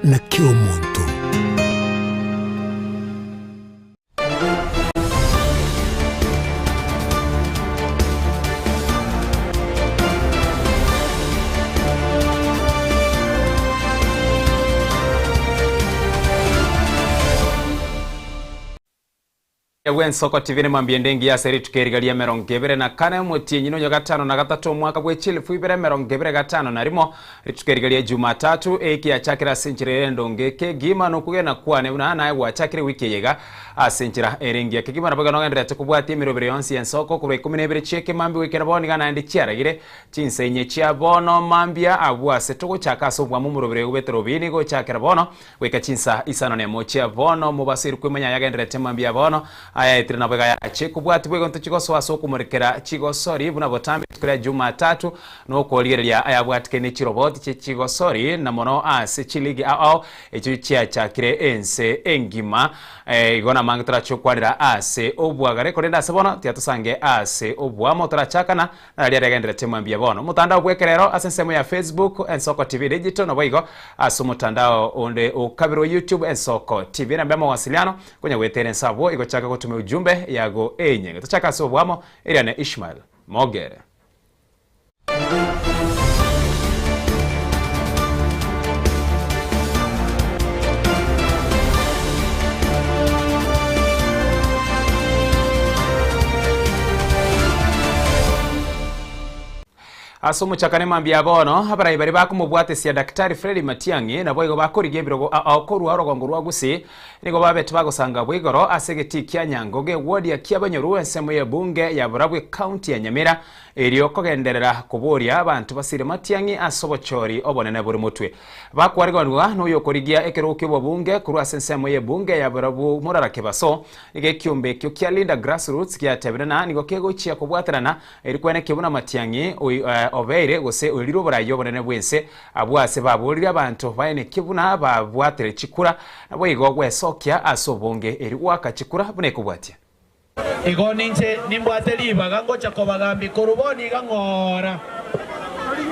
na kera omonto. Bw'ensoko TV nemambia ende engiya ase rituko eriga ria emerongo ebere na kane omotienyi nonya gatano na gatato omwaka bwe chilifu ibere emerongo ebere gatano na rimo rituko eriga ria Jumatatu eki yachakire ase enchera ere endonge kegima nokogena kwane buna naye gwachakire ewiki eye iga ase enchera ere engiya kegima nabo iga nogendererete kobwatia emerobero yonsi y'ensoko korwa ikomi na ibere chi'ekemambia goikera bono iga naende chiaragire Chinsa inye chia bono mambia abwo ase togochaka ase obwamo omorobere gobetera obiini gochakera bono goika chinsa isano nemo chia bono mobaso ere kwemanya ayagendererete mambia bono ayaetire nabo iga yache kobwatigwa egento chigosoa ase okomorekera chigosori buna botambe rituko ria Jumatatu nokorigereria ayabwatikene chiroboti chie chigosori na mono ase chiligi ao ao echio chiachakire ense engima. Igo namange torache gokwanera ase obwagare korende ase bono tiga tosange ase obwamo torachakana Nario riagenderete mambia bono. Omotandao bw'ekerero ase ensemo ya Facebook, Ensoko TV Digital, naboigo ase omotandao onde okabere o YouTube, Ensoko TV. Enamba y'amawasiliano, konya goetera ense abwo igochaka gotuma ujumbe yago enyenge. Tochake ase obwamo, eriane Ishmael Mogere. Ase omochakano mambia bono, abarai baria bakomobwatesia Daktari Freddy Matiang'i naboigo bakorigia ebirogo ao korwa orogongo rwa Gusii nigo babete bagosanga abwo igoro ase egetii kia Nyangoge ewodi ya Kiabanyoru ensemo y'ebunge ya Burabwo ekaunti ya Nyamira erio kogenderera koboria abanto basire Matiang'i ase obochori obonene bore motwe. Bakwareganwa noyokorigia ekerogo ki'obobunge korwa ase ensemo y'ebunge ya Burabwo Morara Kebaso Nigo ekiombe ekio kia Linda Grassroots giatebire na nigo kegochia kobwaterana eri kwenekia buna Matiang'i obeire gose oirire oboraai obonene bw'ense abwo ase baborire abanto baenekie buna babwatire chikura naboigo gwesokia ase obonge eri goaka chikura buna ekobwatia. Igo ninche nimbwate ribaga ngocha kobagambia korwa bono iga ng'ora.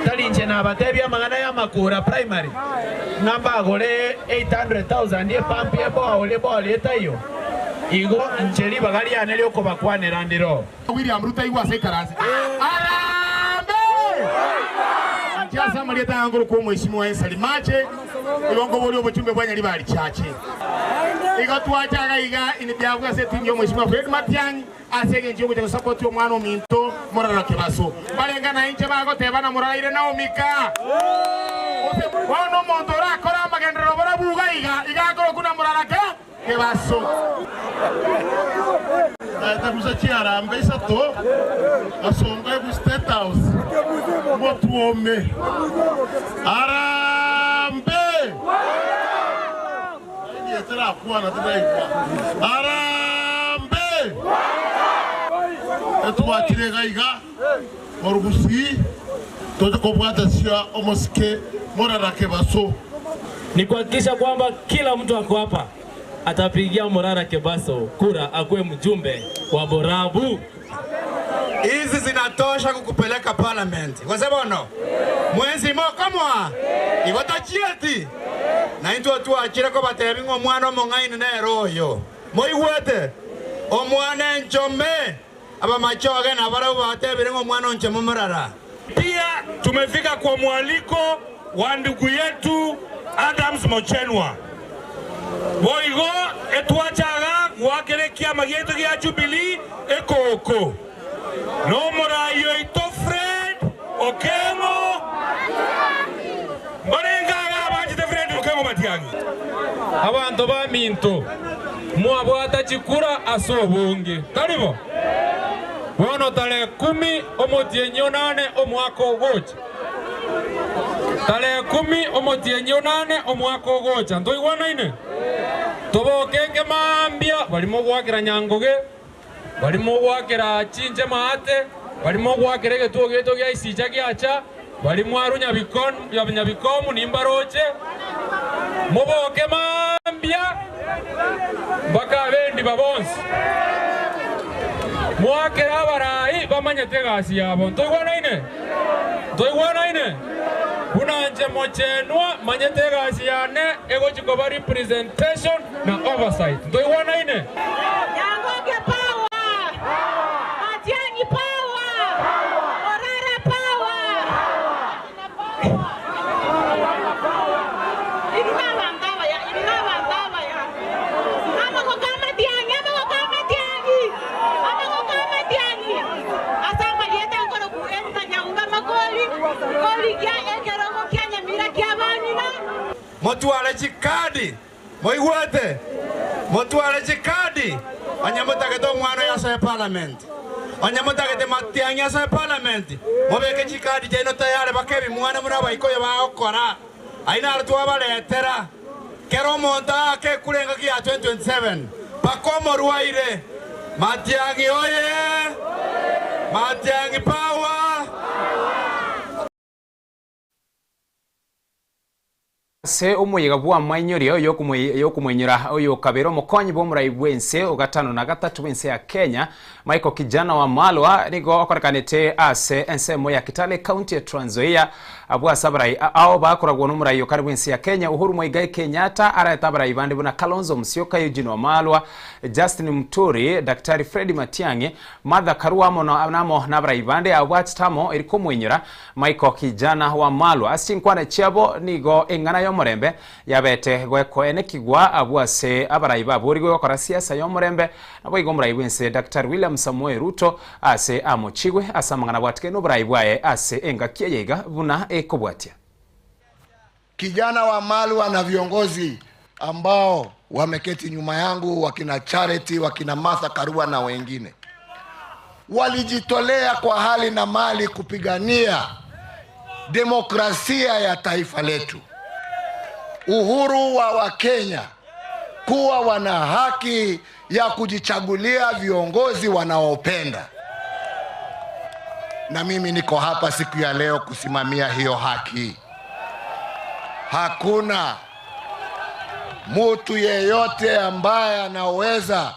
Tari inche nabatebia amang'ana y'amakura primary, ng'a mbagore 800,000 epump y'ebohole ebohole etaiyo. Igo inche ribaga riane ri'okobakwanera ndiro. William Ruto aigwe ase ekaranse Harambee! Inche ase amarieta aya nkorokwa Omweshimiwa Ensari Mache, igo nkoboria obochumbe bwa Nyaribari Church. Igo twacha iga iga in behalf ase etimu ya Omweshimiwa Fred Matiang'i ase engencho yogocha gosapoti omwana ominto Morara Kebaso. Mbarenge nainche bagoteba na moraraire Naomi ka. Gose bono omonto orakore amagenderero barabwo iga iga, iga akorokwa na Morara ke. Kebaso. Naetagusa chiarambe isato, gasongo egu State House, motwome. Harambee! Laini eye terakwana tinaigwa. Harambee! Etwachire iga iga korwa Gusii toche kobwata sia omosike Morara Kebaso. Ni kuhakikisha kwamba kila mtu ako hapa atapigia Morara Kebaso kura akuwe mjumbe wa Borabu. Hizi zinatosha kukupeleka parliament. Gose bono? Mwensi mokomwa? Igo tochieti? Na intwe twachire kobatebi ng'a omwana omong'aini nere oyo. Moigwete? Omwana enchome. Abamachoge nabarabwo batebire ng'a omwana onche momorara. Pia tumefika kwa mwaliko wa ndugu yetu Adams Mochenwa. Boigo etwachaga goakera ekiama giaito gia Jubilee ekooko nomorai oito Fred Okengo. Mbarenge iga abanchete Fred Okengo Matiang'i. Abanto baminto, mwabwata chikura ase obonge, tari bo? Bono tarehe kumi omotienyi onane omwaka ogocha, tarehe kumi omotienyi onane omwaka ogocha, ntoigwanaine? Tobokenge mambia, baria mogoakera nyangoge, baria mogoakera chinche maate, baria mogoakera egetuo giaito gia isicha giacha, baria mwarwa nyabikomu nimbaroche, moboke mambia mpaka abendiba bonsi. Moakere abarai bamanyete egasi yabo. Ntoigwanaine? Ntoigwanaine? Buna inche mochenwa manyete egasi yane egochi koba representation na oversight. Ntoigwanaine? Nyangoge power! Matiang'i power! Morara power! Inwe nabanto abaya, inwe nabanto abaya. Amagoko a Matiang'i, amagoko a Matiang'i, amagoko a Matiang'i. Ase amarieta nkorokwa Esther Nyaunga Makori, nkorigia ekerogo kia Nyamira kia abang'ina. Motware chikadi, moigwete? Motware chikadi onye motagete omwana oyo asoe parliament. Onye motagete Matiang'i asoe parliament, mobeke chikadi chiaino tayari baka ebimwana buna Abaikoyo bagokora. Ayio naro twabaretera. Kera omonto aake ekura engaki ya 2027 mpaka omorwaire. Matiang'i oye! Matiang'i power! Ase omoyega bw'amainyorio y'okomoinyora oyokabere omokonyi bw'omorai bw'ense o gatano na gatato bw'ense ya Kenya, Michael Kijana Wamalwa, nigo okorekanete ase ensemo ya Kitale County ya Trans Nzoia abwo ase abarai ao bakoragwa n'omorai o kare bw'ense ya Kenya Uhuru Muigai Kenyatta arete abarai bande buna Kalonzo Musyoka, Eugene Wamalwa, Justin Muturi, Daktari Fred Matiang'i, Martha Karua amo namo nabarai bande abwo bachete amo eri komoinyora Michael Kijana Wamalwa. Ase chinkwana chiabo nigo eng'ana y'omorembe yabete goekoenekigwa abwo ase abarai baborigwe gokora siasa y'omorembe, naboigo omorai bw'ense Daktari William Samoei Ruto ase amochigwe ase amang'ana abwatikane noborai bwaye ase engaki eye iga buna ekobwatia. Kijana Wamalwa na viongozi ambao wameketi nyuma yangu, wakina Charity, wakina Martha Karua na wengine, walijitolea kwa hali na mali kupigania demokrasia ya taifa letu, uhuru wa Wakenya kuwa wana haki ya kujichagulia viongozi wanaopenda. Na mimi niko hapa siku ya leo kusimamia hiyo haki. Hakuna mtu yeyote ambaye anaweza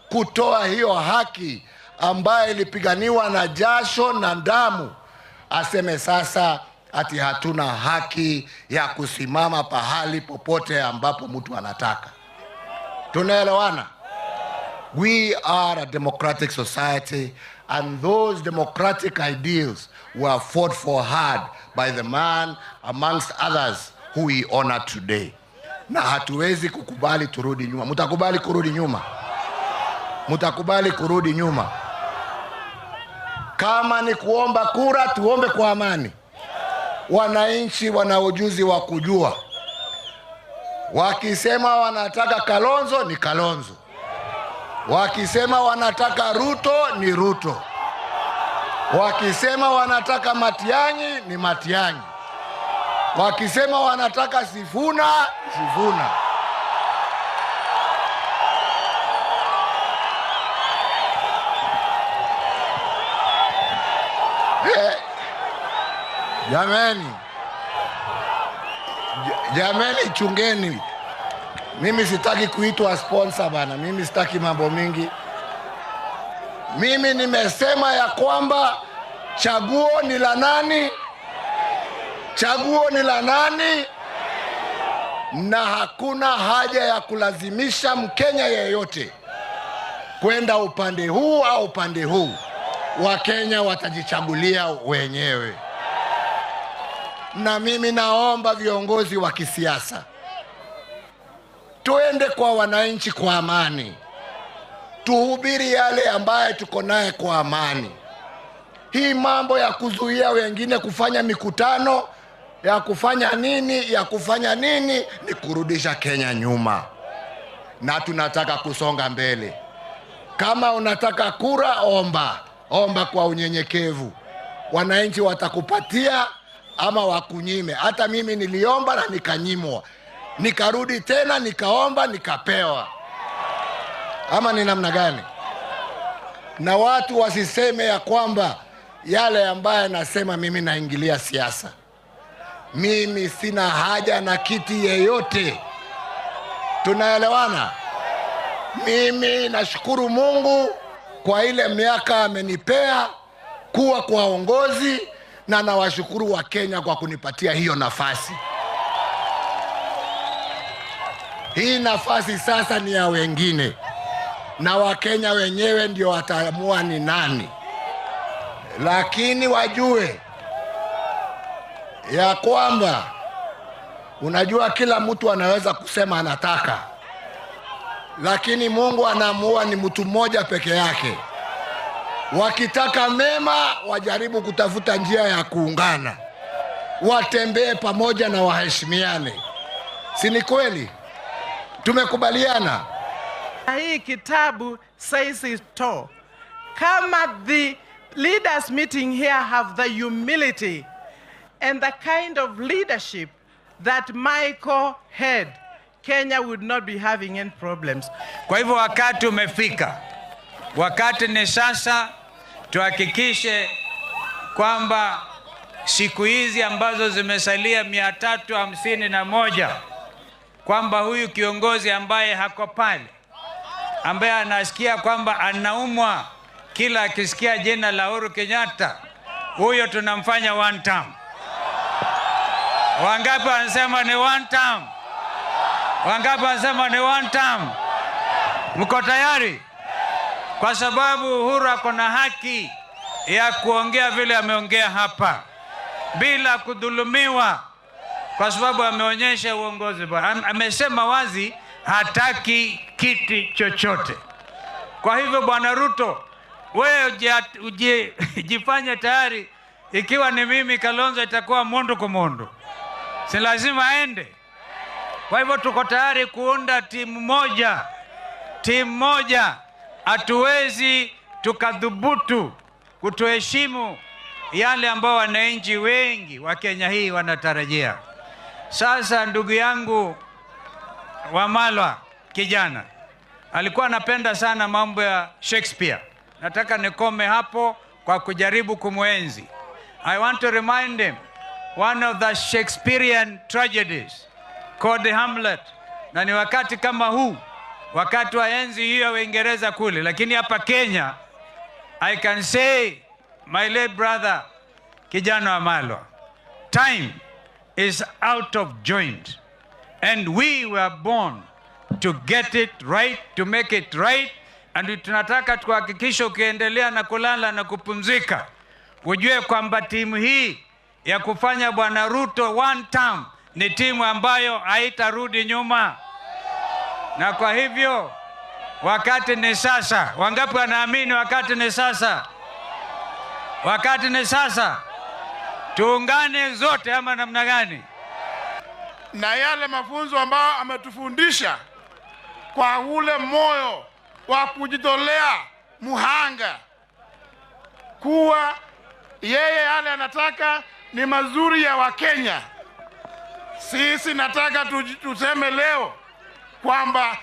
kutoa hiyo haki ambaye ilipiganiwa na jasho na damu aseme sasa ati hatuna haki ya kusimama pahali popote ambapo mtu anataka. Tunaelewana? We are a democratic society, and those democratic ideals were fought for hard by the man amongst others who we honor today. Na hatuwezi kukubali turudi nyuma. Mtakubali kurudi nyuma? Mtakubali kurudi nyuma? Kama ni kuomba kura, tuombe kwa amani. Wananchi wana ujuzi wa kujua. Wakisema wanataka Kalonzo ni Kalonzo, wakisema wanataka Ruto ni Ruto, wakisema wanataka Matiang'i ni Matiang'i, wakisema wanataka Sifuna Sifuna. Jameni, jameni, chungeni. Mimi sitaki kuitwa sponsor bana, mimi sitaki mambo mingi. Mimi nimesema ya kwamba chaguo ni la nani? Chaguo ni la nani? Na hakuna haja ya kulazimisha Mkenya yeyote kwenda upande huu au upande huu. Wakenya watajichagulia wenyewe. Na mimi naomba viongozi wa kisiasa tuende kwa wananchi kwa amani, tuhubiri yale ambaye tuko naye kwa amani. Hii mambo ya kuzuia wengine kufanya mikutano, ya kufanya nini, ya kufanya nini, ni kurudisha Kenya nyuma, na tunataka kusonga mbele. Kama unataka kura, omba, omba kwa unyenyekevu, wananchi watakupatia ama wakunyime. Hata mimi niliomba na nikanyimwa, nikarudi tena nikaomba nikapewa. Ama ni namna gani? Na watu wasiseme ya kwamba yale ambaye nasema mimi naingilia siasa. Mimi sina haja na kiti yeyote. Tunaelewana? Mimi nashukuru Mungu kwa ile miaka amenipea kuwa kwa uongozi. na nawashukuru Wakenya kwa kunipatia hiyo nafasi. Hii nafasi sasa ni ya wengine, na Wakenya wenyewe ndio wataamua ni nani, lakini wajue ya kwamba unajua, kila mtu anaweza kusema anataka, lakini Mungu anaamua ni mtu mmoja peke yake. Wakitaka mema, wajaribu kutafuta njia ya kuungana, watembee pamoja na waheshimiane. Si ni kweli? Tumekubaliana. Hii kitabu says it all. Kama the leaders meeting here have the humility and the kind of leadership that Michael had, Kenya would not be having any problems. Kwa hivyo wakati umefika, wakati ni sasa, tuhakikishe kwamba siku hizi ambazo zimesalia 351 kwamba huyu kiongozi ambaye hako pale, ambaye anasikia kwamba anaumwa kila akisikia jina la Uhuru Kenyatta, huyo tunamfanya one term. Wangapi wanasema ni one term? Wangapi wanasema ni one term? Mko tayari? Kwa sababu Uhuru ako na haki ya kuongea vile ameongea hapa bila kudhulumiwa, kwa sababu ameonyesha uongozi bora. Amesema wazi hataki kiti chochote. Kwa hivyo Bwana Ruto, wewe jifanye tayari. Ikiwa ni mimi Kalonzo, itakuwa mundu kwa mundu, si lazima aende. Kwa hivyo tuko tayari kuunda timu moja, timu moja. Hatuwezi tukadhubutu kutoheshimu yale ambao wananchi wengi wa Kenya hii wanatarajia. Sasa ndugu yangu Wamalwa kijana alikuwa anapenda sana mambo ya Shakespeare. Nataka nikome hapo kwa kujaribu kumwenzi. I want to remind him one of the Shakespearean tragedies called Hamlet, na ni wakati kama huu, wakati wa enzi hiyo ya Uingereza kule, lakini hapa Kenya I can say my late brother kijana Wamalwa, time is out of joint and we were born to get it right, to make it right, and tunataka tuhakikishe ukiendelea na kulala na kupumzika, ujue kwamba timu hii ya kufanya Bwana Ruto one term ni timu ambayo haitarudi nyuma, na kwa hivyo wakati ni sasa. Wangapi wanaamini wakati ni sasa? Wakati ni sasa, tuungane zote ama namna gani? Na yale mafunzo ambayo ametufundisha kwa ule moyo wa kujitolea muhanga, kuwa yeye yale anataka ni mazuri ya Wakenya. Sisi nataka tuseme leo kwamba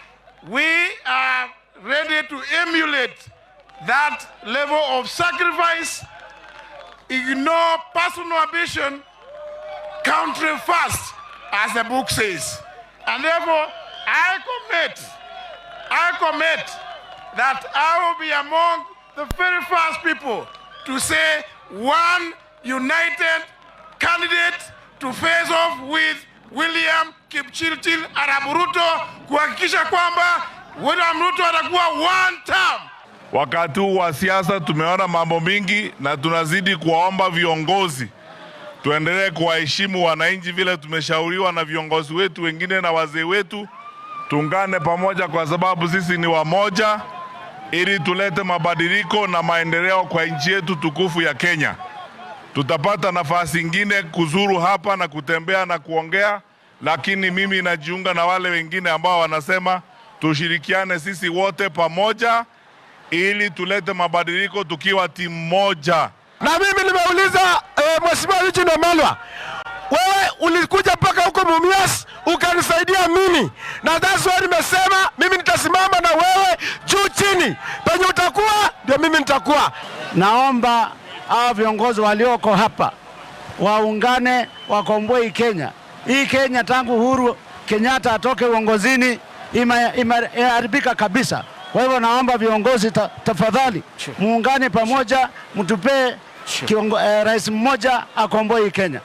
we are ready to emulate that level of sacrifice, ignore personal ambition, country first, as the book says. And therefore, I commit that I will be among the very first people to say one united candidate to face off with William Kipchirchir Arap Ruto kuhakikisha kwamba William Ruto atakuwa one term. Wakati huu wa siasa tumeona mambo mingi, na tunazidi kuwaomba viongozi tuendelee kuwaheshimu wananchi vile tumeshauriwa na viongozi wetu wengine na wazee wetu. Tuungane pamoja kwa sababu sisi ni wamoja, ili tulete mabadiliko na maendeleo kwa nchi yetu tukufu ya Kenya. Tutapata nafasi ingine kuzuru hapa na kutembea na kuongea, lakini mimi najiunga na wale wengine ambao wanasema tushirikiane sisi wote pamoja ili tulete mabadiliko tukiwa timu moja. Na mimi nimeuliza Mheshimiwa Eugene Wamalwa, wewe ulikuja mpaka huko Mumias ukanisaidia mimi, na that's why nimesema mimi nitasimama na wewe juu chini, penye utakuwa ndio mimi nitakuwa. Naomba hawa viongozi walioko hapa waungane, wakomboe hii Kenya. Hii Kenya tangu Uhuru Kenyatta atoke uongozini imeharibika kabisa. Kwa hivyo naomba viongozi tafadhali muungane pamoja, mtupee Kiongo, eh, rais mmoja akomboe hii Kenya.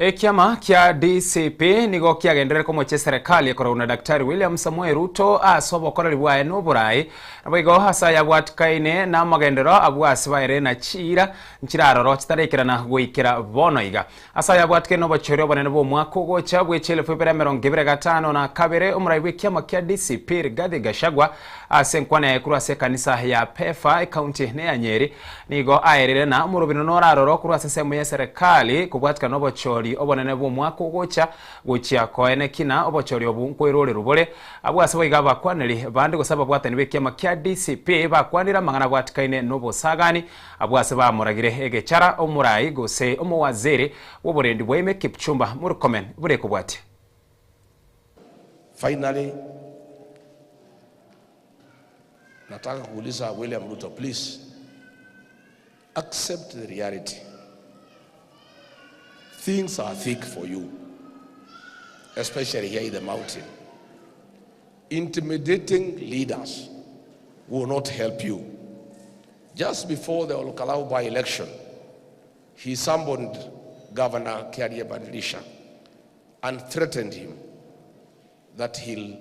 Ekiama kia DCP nigo kiagenderere komochia eserekari ekoragwa na Daktari William Samoei Ruto ase obokoreri bwaye na oborai. Naboigo ase ayabwatikaine na amagenderero abwo ase baere na chiira nchiraroro chitarekerana goikera bono iga. Ase ayabwatikaine na obochori obonene bw'omwaka ogocha bwe chielfu ibere emerongo ebere gatano na kabere omorai bw'ekiama kia DCP Rigathi Gachagua ase enkwana yaye korwa ase ekanisa ya Pefa ecounty neya Nyeri Nigo aerire na omorobino noraroro korwa ase ensemo y'eserekari kobwatikana nobochori obonene bw'omwaka ogocha gochia koeneki na obochori obu nkoirorerwa bore. Abwo ase boigo abakwaneri bande gose ababwatani b'ekiama kia DCP bakwanire amang'ana abwatikaine nobosagani abwo ase bamoragire egechara omorai gose omowaziri bw'oborendi bwaime Kipchumba Murkomen bure kobwatia. Finally, nataka kuuliza William Ruto, please accept the reality. Things are thick for you, especially here in the mountain. Intimidating leaders will not help you. Just before the Olkalou by-election, he summoned Governor Kiarie Badilisha and threatened him that he'll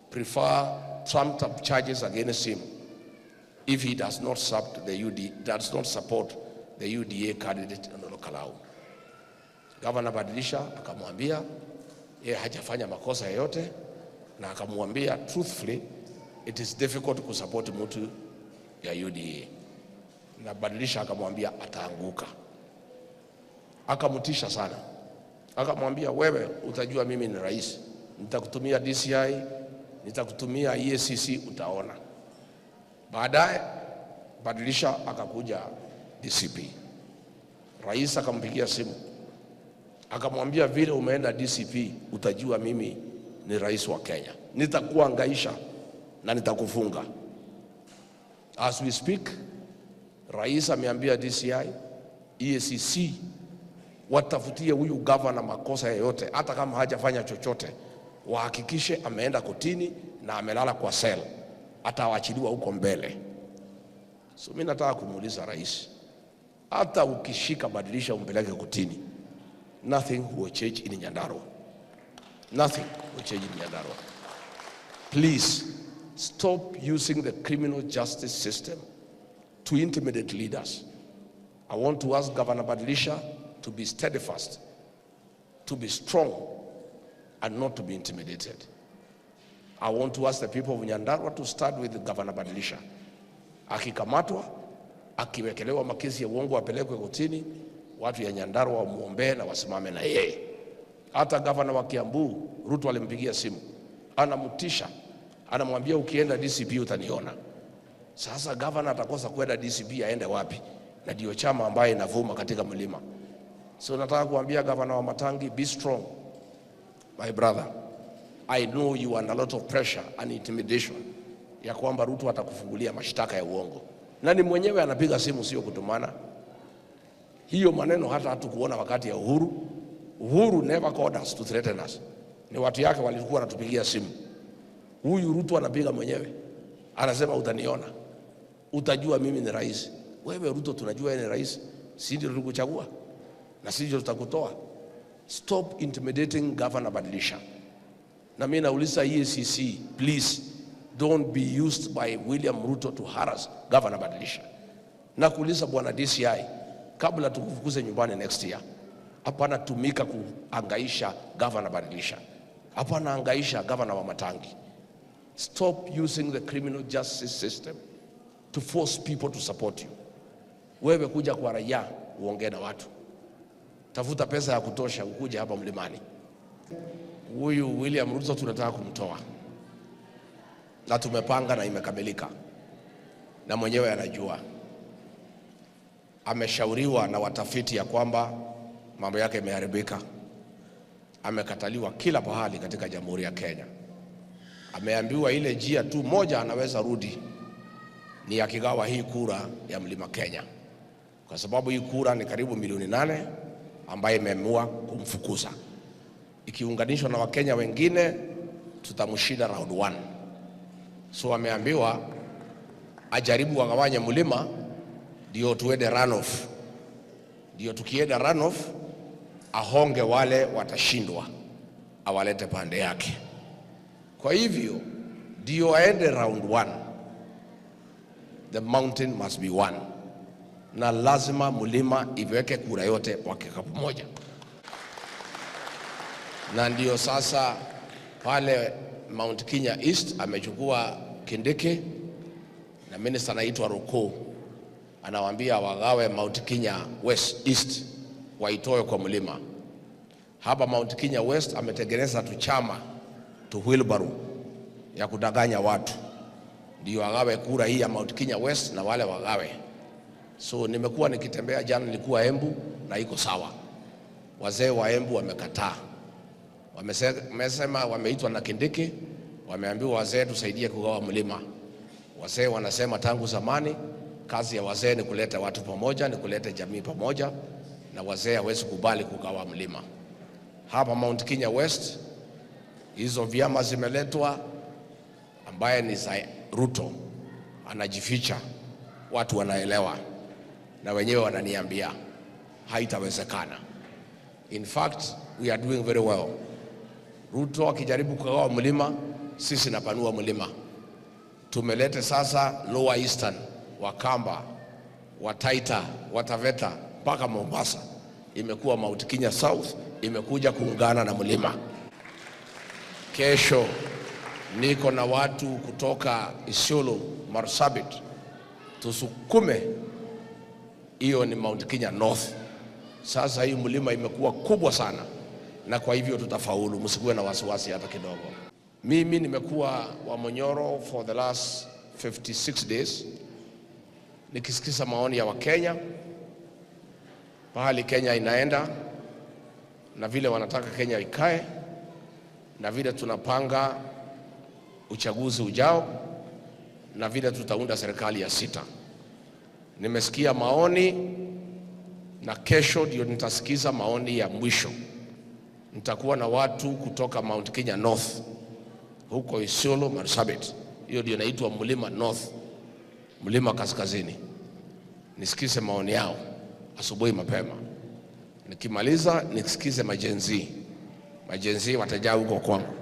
prefer trumped up charges against him if he does not support the UD, does not support the UDA candidate in Olkalou. Governor Badilisha akamwambia yeye hajafanya makosa yoyote, na akamwambia truthfully it is difficult kusupport mtu ya UDA, na Badilisha akamwambia ataanguka. Akamtisha sana, akamwambia wewe utajua mimi ni rais, nitakutumia DCI, nitakutumia EACC, utaona. Baadaye Badilisha akakuja DCP, rais akampigia simu akamwambia vile umeenda DCP utajua mimi ni rais wa Kenya, nitakuangaisha na nitakufunga. As we speak, rais ameambia DCI, EACC watafutie huyu gavana makosa yoyote, hata kama hajafanya chochote, wahakikishe ameenda kotini na amelala kwa cell, atawachiliwa huko mbele. So mimi nataka kumuuliza rais, hata ukishika Badilisha umpeleke kotini, nothing will change in Nyandarua. Nothing will change in Nyandarua. Please stop using the criminal justice system to intimidate leaders. I want to ask Governor Badilisha to be steadfast, to be strong, and not to be intimidated. I want to ask the people of Nyandarua to start with Governor Badilisha. Akikamatwa, akiwekelewa makesi ya uongo apelekwe kotini, watu ya Nyandarua wamuombee na wasimame na yeye. Hata gavana wa Kiambu Ruto alimpigia simu, anamtisha, anamwambia ukienda DCP utaniona. Sasa gavana atakosa kwenda DCP aende wapi? Na ndio chama ambaye inavuma katika mlima. So nataka kuambia gavana wa Matangi, be strong my brother. I know you are under a lot of pressure and intimidation ya kwamba Ruto atakufungulia mashtaka ya uongo, na ni mwenyewe anapiga simu, sio kutumana. Hiyo maneno hata hatukuona wakati ya Uhuru. Uhuru never called us to threaten us. Ni watu yake walikuwa wanatupigia simu. Huyu Ruto anapiga mwenyewe, anasema utaniona, utajua mimi ni rais. Wewe Ruto, tunajua wewe ni rais, si ndio tulikuchagua na si ndio tutakutoa. Stop intimidating Governor Badilisha. Na mimi nauliza EACC, please don't be used by William Ruto to harass Governor Badilisha. Na kuuliza bwana DCI, kabla tukufukuze nyumbani next year, hapana tumika kuangaisha Governor Badilisha, hapana angaisha Governor wa Matangi. Stop using the criminal justice system to force people to support you. Wewe kuja kwa raia uongee na watu, tafuta pesa ya kutosha ukuje hapa mlimani. Huyu William Ruto tunataka kumtoa na tumepanga na imekamilika, na mwenyewe anajua. Ameshauriwa na watafiti ya kwamba mambo yake imeharibika. Amekataliwa kila pahali katika Jamhuri ya Kenya. Ameambiwa ile njia tu moja anaweza rudi ni akigawa hii kura ya Mlima Kenya, kwa sababu hii kura ni karibu milioni 8 ambayo imeamua kumfukuza. Ikiunganishwa na Wakenya wengine tutamshinda round 1. So ameambiwa ajaribu agawanye mlima ndio tuende runoff, ndio tukienda runoff ahonge wale watashindwa, awalete pande yake. Kwa hivyo ndio aende round one, the mountain must be one, na lazima mlima iweke kura yote kwa kikapu moja, na ndio sasa pale Mount Kenya East amechukua Kindiki na minister anaitwa Ruku, anawaambia wagawe Mount Kenya West East waitoe kwa mlima. Hapa Mount Kenya West ametengeneza tu chama tu wheelbarrow ya kudanganya watu, ndio agawe kura hii ya Mount Kenya West na wale wagawe. So nimekuwa nikitembea, jana nilikuwa Embu na iko sawa. Wazee wa Embu wamekataa, wamesema wameitwa na Kindiki, wameambiwa wazee tusaidie kugawa mlima. Wazee wanasema tangu zamani kazi ya wazee ni kuleta watu pamoja, ni kuleta jamii pamoja, na wazee hawezi kubali kugawa mlima. Hapa Mount Kenya West hizo vyama zimeletwa, ambaye ni za Ruto anajificha, watu wanaelewa na wenyewe wananiambia haitawezekana. In fact we are doing very well. Ruto akijaribu kugawa mlima, sisi napanua mlima. Tumelete sasa Lower Eastern, Wakamba, Wataita, Wataveta mpaka Mombasa, imekuwa Mount Kenya South imekuja kuungana na mlima. Kesho niko na watu kutoka Isiolo, Marsabit, tusukume hiyo ni Mount Kenya North. Sasa hii mlima imekuwa kubwa sana, na kwa hivyo tutafaulu, msikuwe na wasiwasi hata kidogo. Mimi nimekuwa wa Monyoro for the last 56 days nikisikiza maoni ya Wakenya pahali Kenya inaenda na vile wanataka Kenya ikae na vile tunapanga uchaguzi ujao na vile tutaunda serikali ya sita. Nimesikia maoni na kesho ndio nitasikiza maoni ya mwisho. Nitakuwa na watu kutoka Mount Kenya North huko Isiolo, Marsabit, hiyo ndio inaitwa Mlima North, Mlima Kaskazini. Nisikize maoni yao asubuhi mapema. Nikimaliza nisikize majenzi, majenzi watajaa huko kwangu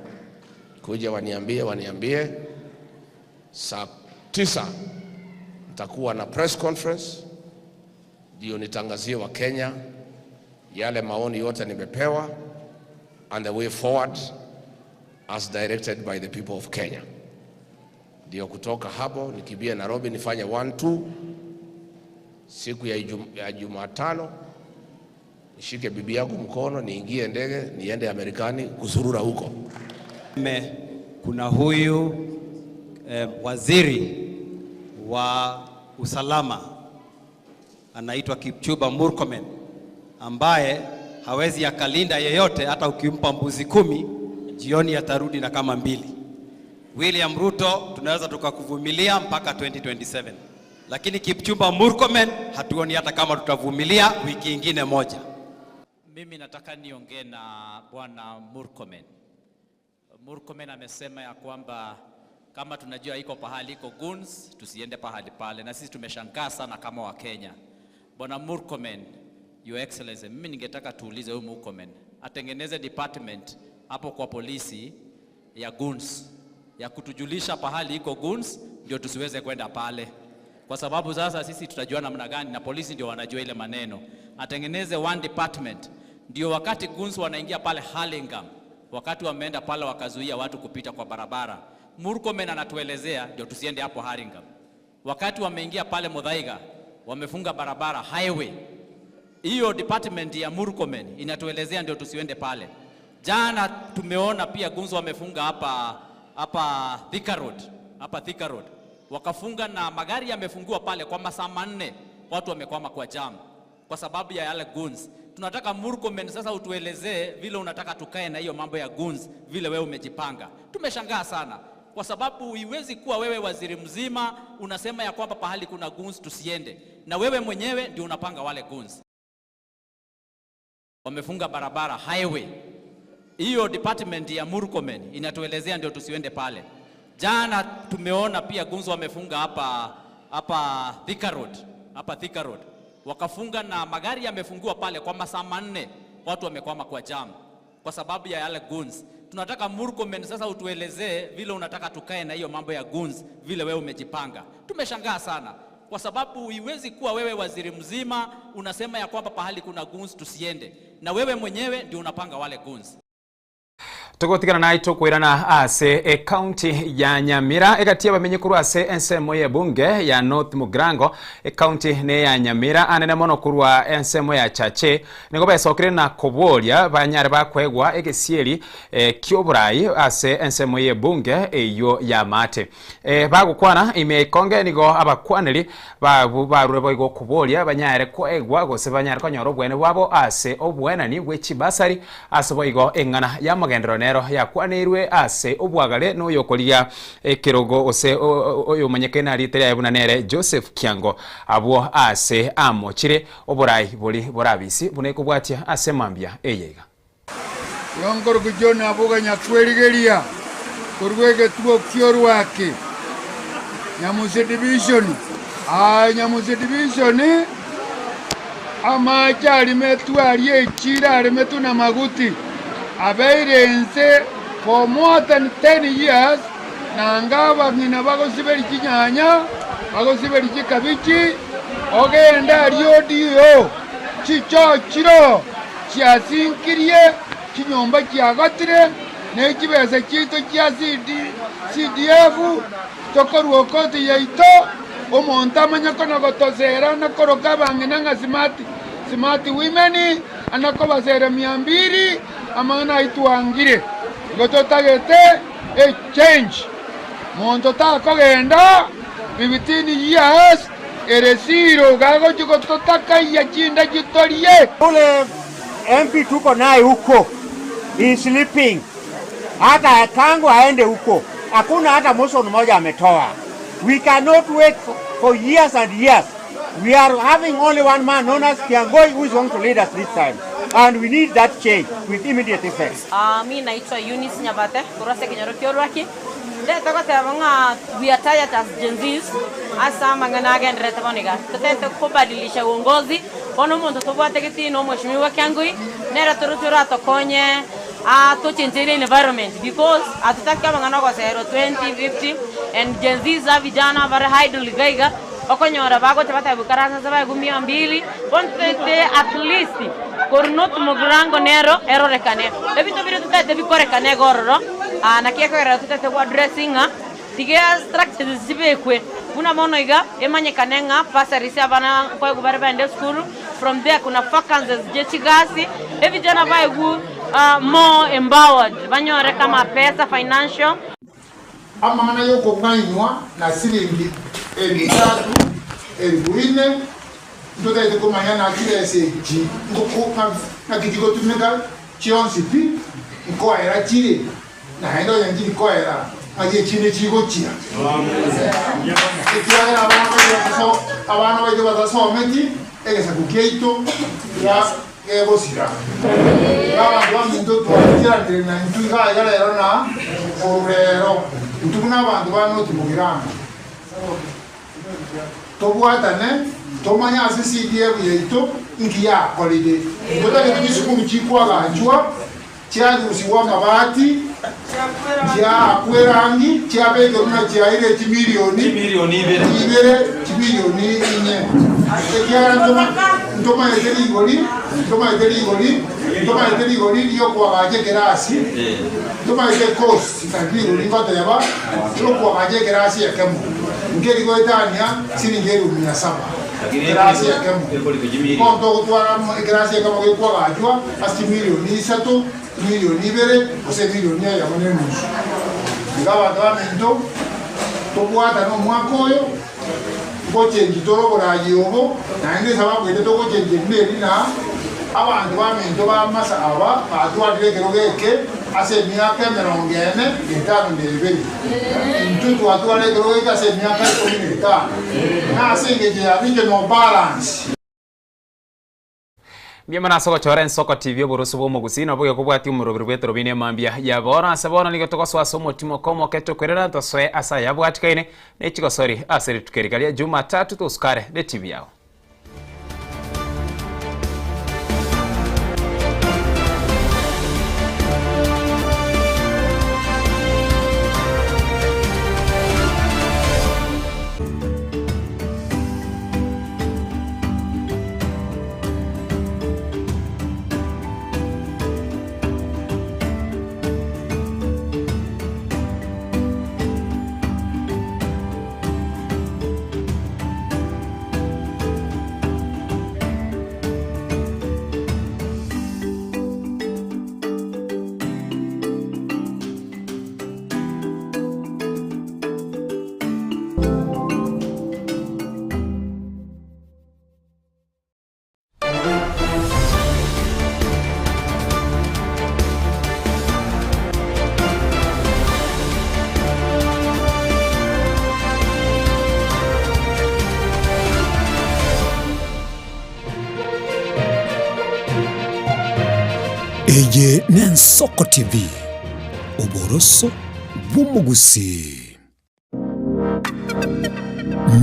kuja waniambie, waniambie. Saa 9 nitakuwa na press conference ndio nitangazie Wakenya yale maoni yote nimepewa and the way forward as directed by the people of Kenya. Ndio kutoka hapo nikimbie Nairobi nifanye 1 2 siku ya ya Jumatano nishike bibi yangu mkono niingie ndege niende Amerikani kuzurura huko. Me, kuna huyu waziri wa usalama anaitwa Kipchumba Murkomen ambaye hawezi akalinda yeyote, hata ukimpa mbuzi 10 jioni atarudi na kama 2. William Ruto tunaweza tukakuvumilia mpaka 2027, lakini Kipchumba Murkomen hatuoni hata kama tutavumilia wiki ingine moja. Mimi nataka niongee na Bwana Murkomen. Murkomen amesema ya kwamba kama tunajua iko pahali iko goons, tusiende pahali pale, na sisi tumeshangaa sana kama Wakenya. Bwana Murkomen, Your Excellency, mimi ningetaka tuulize huyu Murkomen atengeneze department hapo kwa polisi ya goons, ya kutujulisha pahali iko goons, ndio tusiweze kwenda pale, kwa sababu sasa sisi tutajua namna gani, na polisi ndio wanajua ile maneno. Atengeneze one department, ndio wakati goons wanaingia pale Hurlingham, wakati wameenda pale wakazuia watu kupita kwa barabara, Murkomen anatuelezea ndio tusiende hapo Hurlingham. Wakati wameingia pale Muthaiga, wamefunga barabara highway, hiyo department ya Murkomen inatuelezea ndio tusiende pale. Jana tumeona pia goons wamefunga hapa Thika Road, hapa Thika Road wakafunga na magari yamefungiwa pale kwa masaa 4, watu wamekwama kwa jam kwa sababu ya yale goons. Tunataka Murkomen sasa utuelezee vile unataka tukae na hiyo mambo ya goons, vile wewe umejipanga. Tumeshangaa sana kwa sababu iwezi kuwa wewe waziri mzima unasema ya kwamba pahali kuna goons tusiende, na wewe mwenyewe ndio unapanga wale goons. Wamefunga barabara highway, hiyo department ya Murkomen inatuelezea ndio tusiende pale. Jana tumeona pia goons wamefunga hapa Thika Road, hapa Thika Road, wakafunga na magari yamefungiwa pale kwa masaa manne, watu wamekwama kwa jam kwa sababu ya yale goons. Tunataka Murkomen sasa utuelezee vile unataka tukae na hiyo mambo ya goons, vile wewe umejipanga. Tumeshangaa sana kwa sababu iwezi kuwa wewe waziri mzima unasema ya kwamba pahali kuna goons tusiende, na wewe mwenyewe ndio unapanga wale goons. Togotigana naye tokoirana ase ekaunti ya Nyamira egati y'abamenyi korwa ase ensemo y'ebunge ya North Mugirango ekaunti ne ya Nyamira anene mono korwa ensemo ya Chache nigo besokire na koboria banyare bakwegwa egesieri eh, ki'oborai ase ensemo y'ebunge eywo ya Maate. Eh, bagokwana ime ikonge nigo abakwaneri babu barure boigo okoboria banyare koegwa gose banyare konyora obwene bwabo ase obwenani bwe chibasari ase boigo eng'ana y'amagenderero nero yakwaneirwe ase obwagare na oyokorigia ekerogo gose oyomanyekaine ariete riaye buna nere Joseph Kiango abwo ase amochire oborai bori borabisi buna ekobwatia ase mambia eye iga. Igo nkorokwa John Abuga Nyakwerigeria, korwa egetuo ki'Orwaki, Nyamusi Division. Aa Nyamusi Division, amache arimetwe aria echiro aremetwe namaguti, abeire inse for more than 10 years, nanga abang'ina bagosiberia chinyanya, bagosiberia chikabichi, ogende aria odio, chichoo chiroo chiasinkirie, chinyomba chiagotire, ne chibesa chiaito chia CDF, tokorua okoti yaito, omonto amanye kona gotosera na koroka abang'ina ng'a smart, smart women, ana kobasera mia mbili, amang'ana ayio twangire. Igo totagete echange. Monto takogenda 15 years ere siro gagochia gototakaiya chinda chitorie. Ule MP tuko naye huko he is sleeping, hata tangu aende huko hakuna hata motion moja ametoa. We cannot wait for years and years. We are having only one man known as Kiangoi who is going to lead us this time and we need that change with immediate effect. Uh, mi naitwa Eunice Nyabate korwa ase ekenyoro kia Orwaki. Ndete goteba ng'a we are tired as Gen Zs ase amang'ana agendererete bono iga. Totete kobadilisha uongozi, bono omonto tobwate getii na omweshimiwa Kiangui, nere toroche oratokonye atochencherie environment because atotaki amang'ana ogoserwa 2050 and Gen Zs a vijana bare idle iga iga, okonyora bagocha batebiwa ikaransa ase baegwe mia mbili, bono totaete at least korwa North Mugirango nero erorekane. Ebinto biria totaete bikorekane iga ororo, naki ekogera totaete go addressing ng'a tiga structures chibekwe buna bono iga emanyekane ng'a bursaries abana nkoegwa bare baende esukuru, from there kuna vacancies chie chigasi, ebijana baegwe more empowered banyore kama pesa financial. Amang'ana y'okong'ainwa na siringi elifu isato, elifu ine, ntotagete komanya naki chibesa echi naki chigotumeka chionsi pi, nkoera chire, naende onye nchiri koera, ng'aki echinde chigochia. Ekiagera abana baito abana baito batasometi, egesaku kiaito kegosira. Iga abanto baminto twacheranire na intwe iga iga rero na korwa rero, intwe buna abanto ba North Mugirango, tobwatane tomanye ase CDF yaito inki yakorire. Ntotagete chisukuru chikwagachwa chiarusigwa amabati, chiaakwa erangi, chiabekerwa na chiaire chimilioni ibere, chimilioni inye. Ekiagera ntomaete rigori, ntomaete rigori, ntomaete rigori riokoagacha ekerasi, ntomaete ecost naki rigori ngoteba, riokoagacha ekerasi ekemo, nkeri goetania siringi elifu mia saba, ekerasi ekemo. Bono togotwara ekerasi ekemo gekoagachwa ase chimilioni isato, Emilioni ibere, gose emilioni eyemo na enusu. Iga abanto baminto, tobwatane omwaka oyo, ngochengi tore oborayi obo, naende esababu ende togochengia neri ng'a abanto baminto b'amasa aba batwarire ekerogo eke ase emiaka emerongo ene na etano na ebere. Intwe twatwara ekerogo eke ase emiaka ikomi na etano, na ase engencho ya regional balance. Mbuya mono ase ogochora Ensoko TV oboroso bw'omogusii na oboge kobwatia omoroberi bw'etorobini emambia ya bono. Ase bono nigo togosoa ase omotimoko omoke tokwerera tosoe ase ayabwatikaine ne chigosori ase rituko eri riria Jumatatu tosukare ne TV yao. Eye n'Ensoko TV, oboroso bw'omogusii.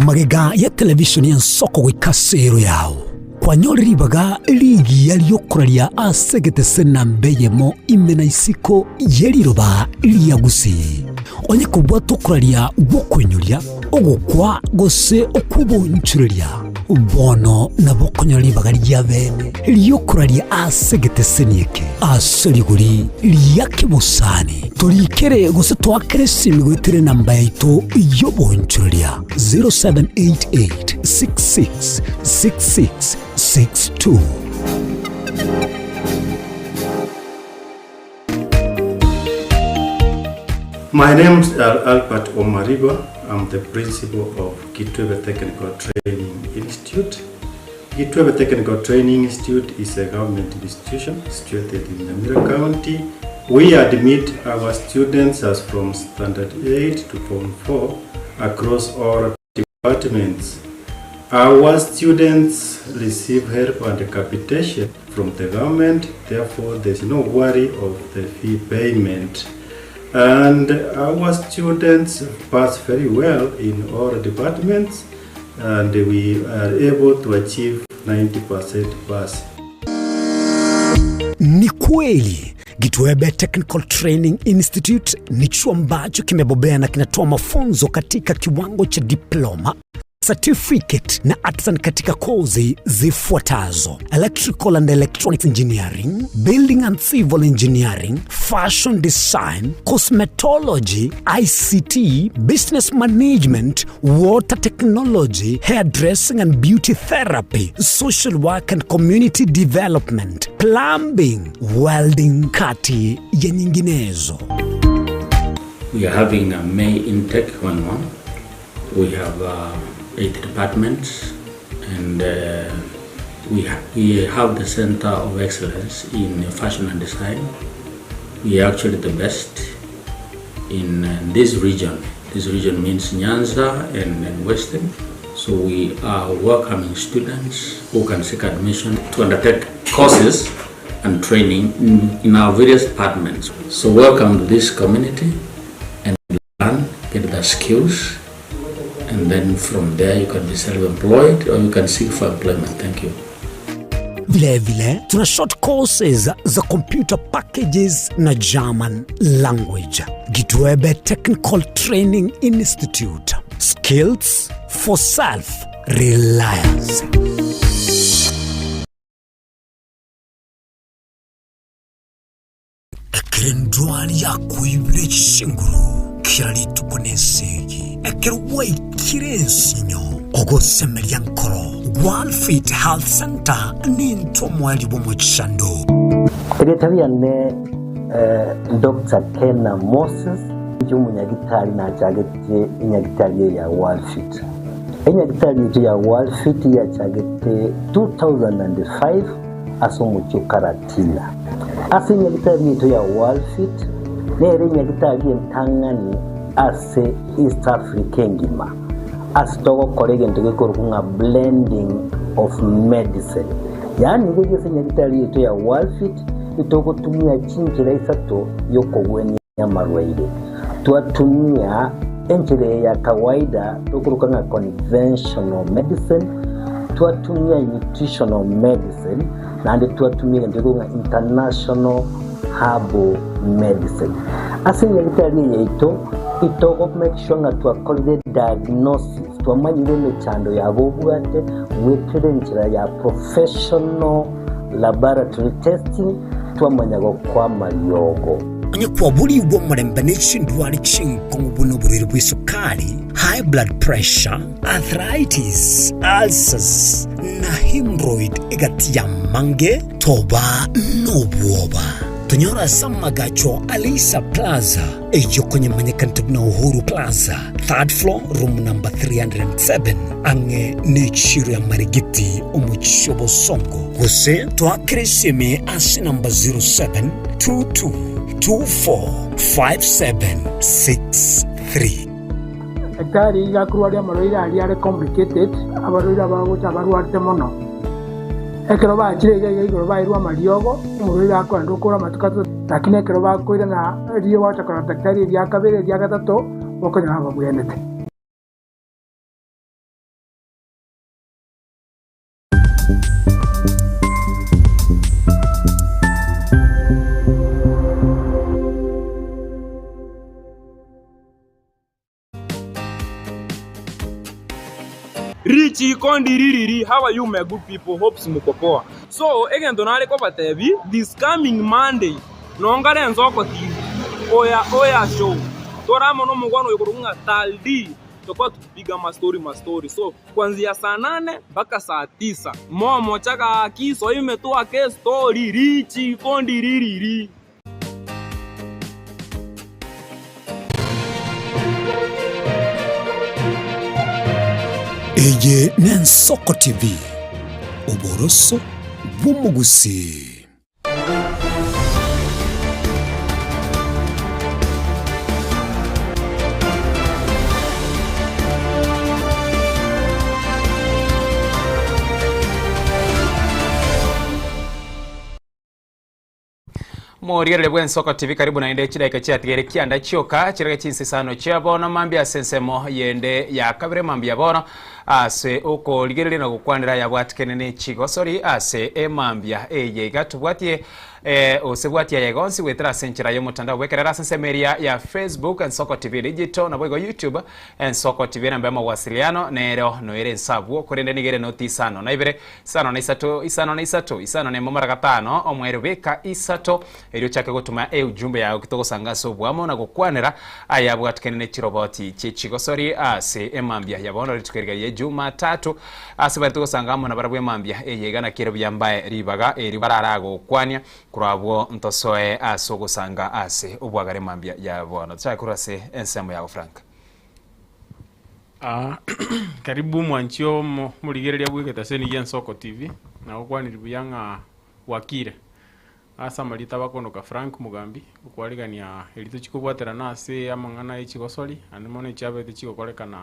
Magega ya televisheni y'Ensoko goika ase ero yao, kwanyorire ribaga rigiya ri'okoraria ase egetese namba eyemo ime na isiko ye riroba ria Gusii. Onye kobwata okoraria gw'okoinyoria, ogokwa gose okw'obonchoreria, bono nabo okonyora ribaga ri'abeene ri'okoraria ase egeteseni eke ase rigori ria kebosani. Torikere gose toakere esimi goetera enamba yaito y'obonchoreria 0788 66 66 62. My name is Albert Omariba. I'm the principal of Kitwebe Technical Training Institute. Kitwebe Technical Training Institute is a government institution situated in Nyamira County. We admit our students as from Standard 8 to Form 4 across all departments. Our students receive help and capitation from the government, therefore there's no worry of the fee payment. And our students pass very well in all departments and we are able to achieve 90% pass. Ni kweli Gitwebe Technical Training Institute ni chuo ambacho kimebobea na kinatoa mafunzo katika kiwango cha diploma, certificate na artisan katika kozi zifuatazo: electrical and electronics engineering, building and civil engineering, fashion design, cosmetology, ICT, business management, water technology, hairdressing and beauty therapy, social work and community development, plumbing, welding, kati ya nyinginezo. We are having a May intake going on. We have 8 departments and we, ha we have the Center of Excellence in Fashion and Design. We are actually the best in this region. This region means Nyanza and, and Western. So we are welcoming students who can seek admission to undertake courses and training in, in our various departments. So welcome to this community and learn, get the skills, and then from there you can be self-employed or you can seek for employment. Thank you. Vilevile tuna short courses za computer packages na German language. Gitwebe Technical Training Institute. Skills for self reliance. Ekero endwari yakoibire chinguru kera rituko nesegi, ekero gwaikire ensinyo, ogosemeria nkoro, Gwalfit Health Center nintwe omoerio bw'omochando. Erieta riane Doctor Kena Moses, inche omonyagitari nachagete enyagitari eye ya Walfit. Enyagitari echo ya Walfit yachagete 2005 ase omochie o Karatina. Ase enyagitari yaito ya Walfit nere enyagitari entang'ani ase East Africa engima ase togokora egento gekorokwa ng'a blending of medicine. Yaani riria ase enyagitari yaito ya Walfit itogotumia chinchera isato yokogwenia amarwaire. Twatumia enchera eye ya kawaida tokoroka ng'a conventional medicine, twatumia nutritional medicine, naende twatumia egento gekorokwa ng'a international herbal medicine. Ase enyagitari eye yaito, itogo make sure ng'a twakorire diagnosis, twamanyire emechando yabo obwate goetera enchera ya professional laboratory testing, twamanya gokoa amariogo. Onye kwaborigwe omorembe ne chindwari chinkong'u buna oborwaire bw'esukari, high blood pressure, arthritis, ulcers, na hemorrhoid egati y'amange, toba nobwoba. Tonyore ase amagacho a Leisa Plaza, eyio konyemanyekanete buna Uhuru Plaza, third floor, room number 307, ang'e n'echiro ya Marigiti, omochie o Bosongo. Gose toakere esimi ase namba 0722245763. Daktari iga akorwaria amarwaire aria are complicated, abarwaire abagocha abarwarete mono. Ekero bachire iga iga igoro bairwe amariogo, omorwaire akoenda okora amatuko atato, lakini ekero bakoirana riria bagocha korora daktari eria kabere, eria gatato, bokonyora babwenerete. Richiko ndiririri how are you my good people hopes muko poa so egento nare kobatebi this coming Monday nongare ensoko TV oya oya show tore amo nomogwano oyo okorokwa ng'a Tal-D tokoba tukipiga mastori mastori so kuanzia saa nane mpaka saa tisa momocha gaki soime twake estori richiko ndiririri. Eye n'Ensoko TV, oboroso bw'omogusii. Morigereria bw'Ensoko TV karibu naende chidaika chiatigaire kianda chioka chirage chinsesano chia bono mambia ase ensemo yende ya kabere mambia bono ase okorigereria na gokwanera yabwatikene ne chigosori ase emambia eye iga tobwatie eh, ose bwatia aye gonsi goetera ase enchera y'omotandao bwekerera ase ensemo eria ya Facebook Ensoko TV Digital naboigo YouTube Ensoko TV enamba y'omowasiliano nero noere ensabwo korende nigo ere noti isano na ibere Isano na isato, isano na isato, isano na emo mara gatano, omwere beka isato, erio ochake gotoma eujumbe yao togosanga ase oboamo na gokwanera ayabwatikane ne chiroboti chie chigosori ase emambia ya bono rituko eriga ria Jumatatu ase bare togosanga amo na barabwo emambia eye iga naki ere buya mbae ribaga erio bararagokwania korwa abwo ntosoe ase ogosanga ase obwagare emambia ya bono. Tochake korwa ase ensemo yago Frank. Aa karibu mwanchi omo omorigereria bw'egetaseni gi'Ensoko TV, nagokwaniri buya ng'a bwakire. Ase amarieta abakonoka Frank Mugambi, okwarigania erio tochikobwaterana ase amang'ana ye chigosori naende mono echiabete chigokorekana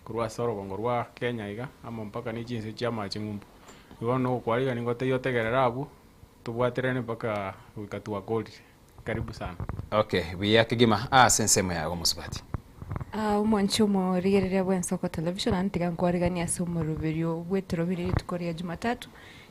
korwa ase orogongo rwa Kenya iga amo mpaka ne chinse chi'amache ng'umbu. Igo bono nogokwarigania ngotebie otegerere abwo, tobwaterane mpaka goika twakorire. Karibu sana. Okay, buya kegima ase ensemo yago mosubati. Ah, omwanchi omorigereria bw'Ensoko Television, naende tiga nkwariganie ase omoroberio bw'etorobiri rituko ria Jumatatu,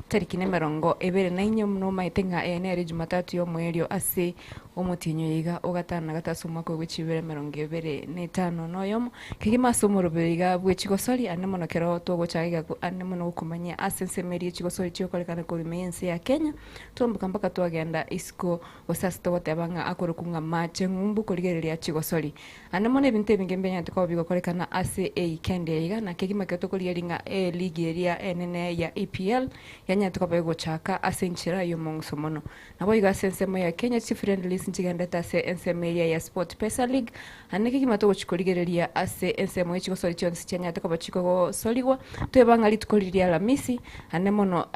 tariki na emerongo ebere na inye buna omaete ng'a eye nere Jumatatu y'omoerio ase omotienyi oyo iga o gatano na gatato ase omwaka oyo bwe chibere emerongo ebere na etano na oyomo. Kegima ase omoroberio iga bwe chigosori, ande mono ekero togochaka iga ande mono gokomanyia ase ensemo eria chigosori chigokorekana korwa ime y'ense ya Kenya, Twamboka mpaka twagenda isiko, gose ase togoteba ng'a akorokwa ng'a mache ng'umbu korigereria chigosori. Ande mono ebinto ebinge mbianyarete koba bigokorekana ase eikendi eye iga, na kegima ekero tokorigereria ng'a eligi eria enene ya EPL yanyarete koba egochaka ase enchera y'omong'uso mono. Naboigo ase ensemo ya Kenya chifriendlies nchigendete ase ensemo eria ya Sport Pesa League, ande kegima togochia korigereria ase ensemo ye chigosori chionsi chianyarete koba chikogosorigwa, tweba ng'a rituko riria Alamisi, ande mono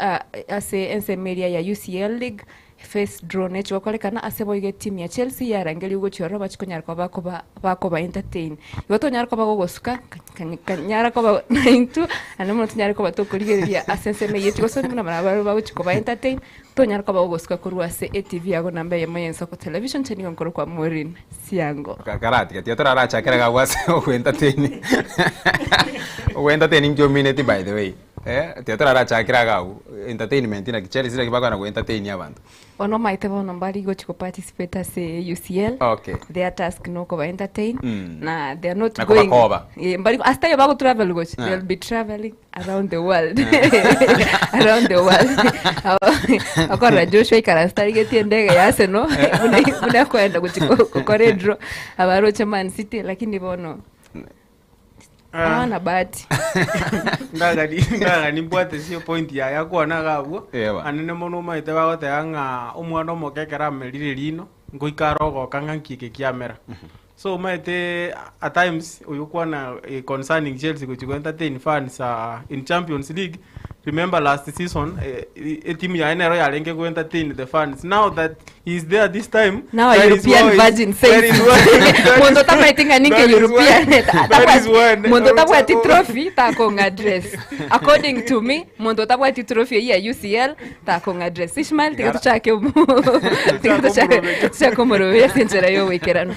ase ensemo eria ya UCL League, Face draw nechi gokorekana ase boigo etimu ya Chelsea yarangerigwe gochia ororo bachi konyara koba bakoba bakoba entertain. Igo tonyare koba gogosuka kanyara koba naintwe naende mono tonyare koba tokorigereria ase ensemo eyio chigosori buna barabwo bagochi koba entertain tonyare koba gogosuka korwa ase etv yago namba eyemo ya Ensoko Television inche nigo nkorokwa Maureen Siango. Karatiga tiga torarachakere iga abwo ase ogoentertain ogoentertain inki omineti by the way. Eh, tiga torarachakere iga abwo entertainment naki Chelsea naki bakogenda goentertain abanto. Bono omanyete bono mbari gochi go participate ase UCL. Okay. Their task no koba entertain Mm. na they are not Na going. kobakoba. Eh, mbari ase taiyo bago travel gochi. Ah. They'll be traveling around the world. Around the world. Okorora Joshua ikaranse tarigetie endege ya Arsenal buna buna akoenda gochi gokora edraw abaroche Man City lakini bono Hawana bahati. Ngagani ngagani mbwate ase point yaye akwana iga abwo, Ewa. anene mono omanyete bagoteba ng'a omwana omoke ekero amerire rino, ngoika are ogoka ng'a nki eke kiamera. So omanyete at times oyokwana concerning Chelsea gochi go entertain fans in Champions League, Remember last season eh, etimu yaye nero yarenge go entertain the fans. Now that he is there this time Now a that is European why- virgin that says is why- mundu utamaete ng'a ninke that is European why- that is when mundu utabwati trophy takong'a dress according to me mundu utabwati trophy eyi ya UCL takong'a dress Ishmael tiga tuchake tiga tuchake omoroberi ase enchera ya oboikeranu.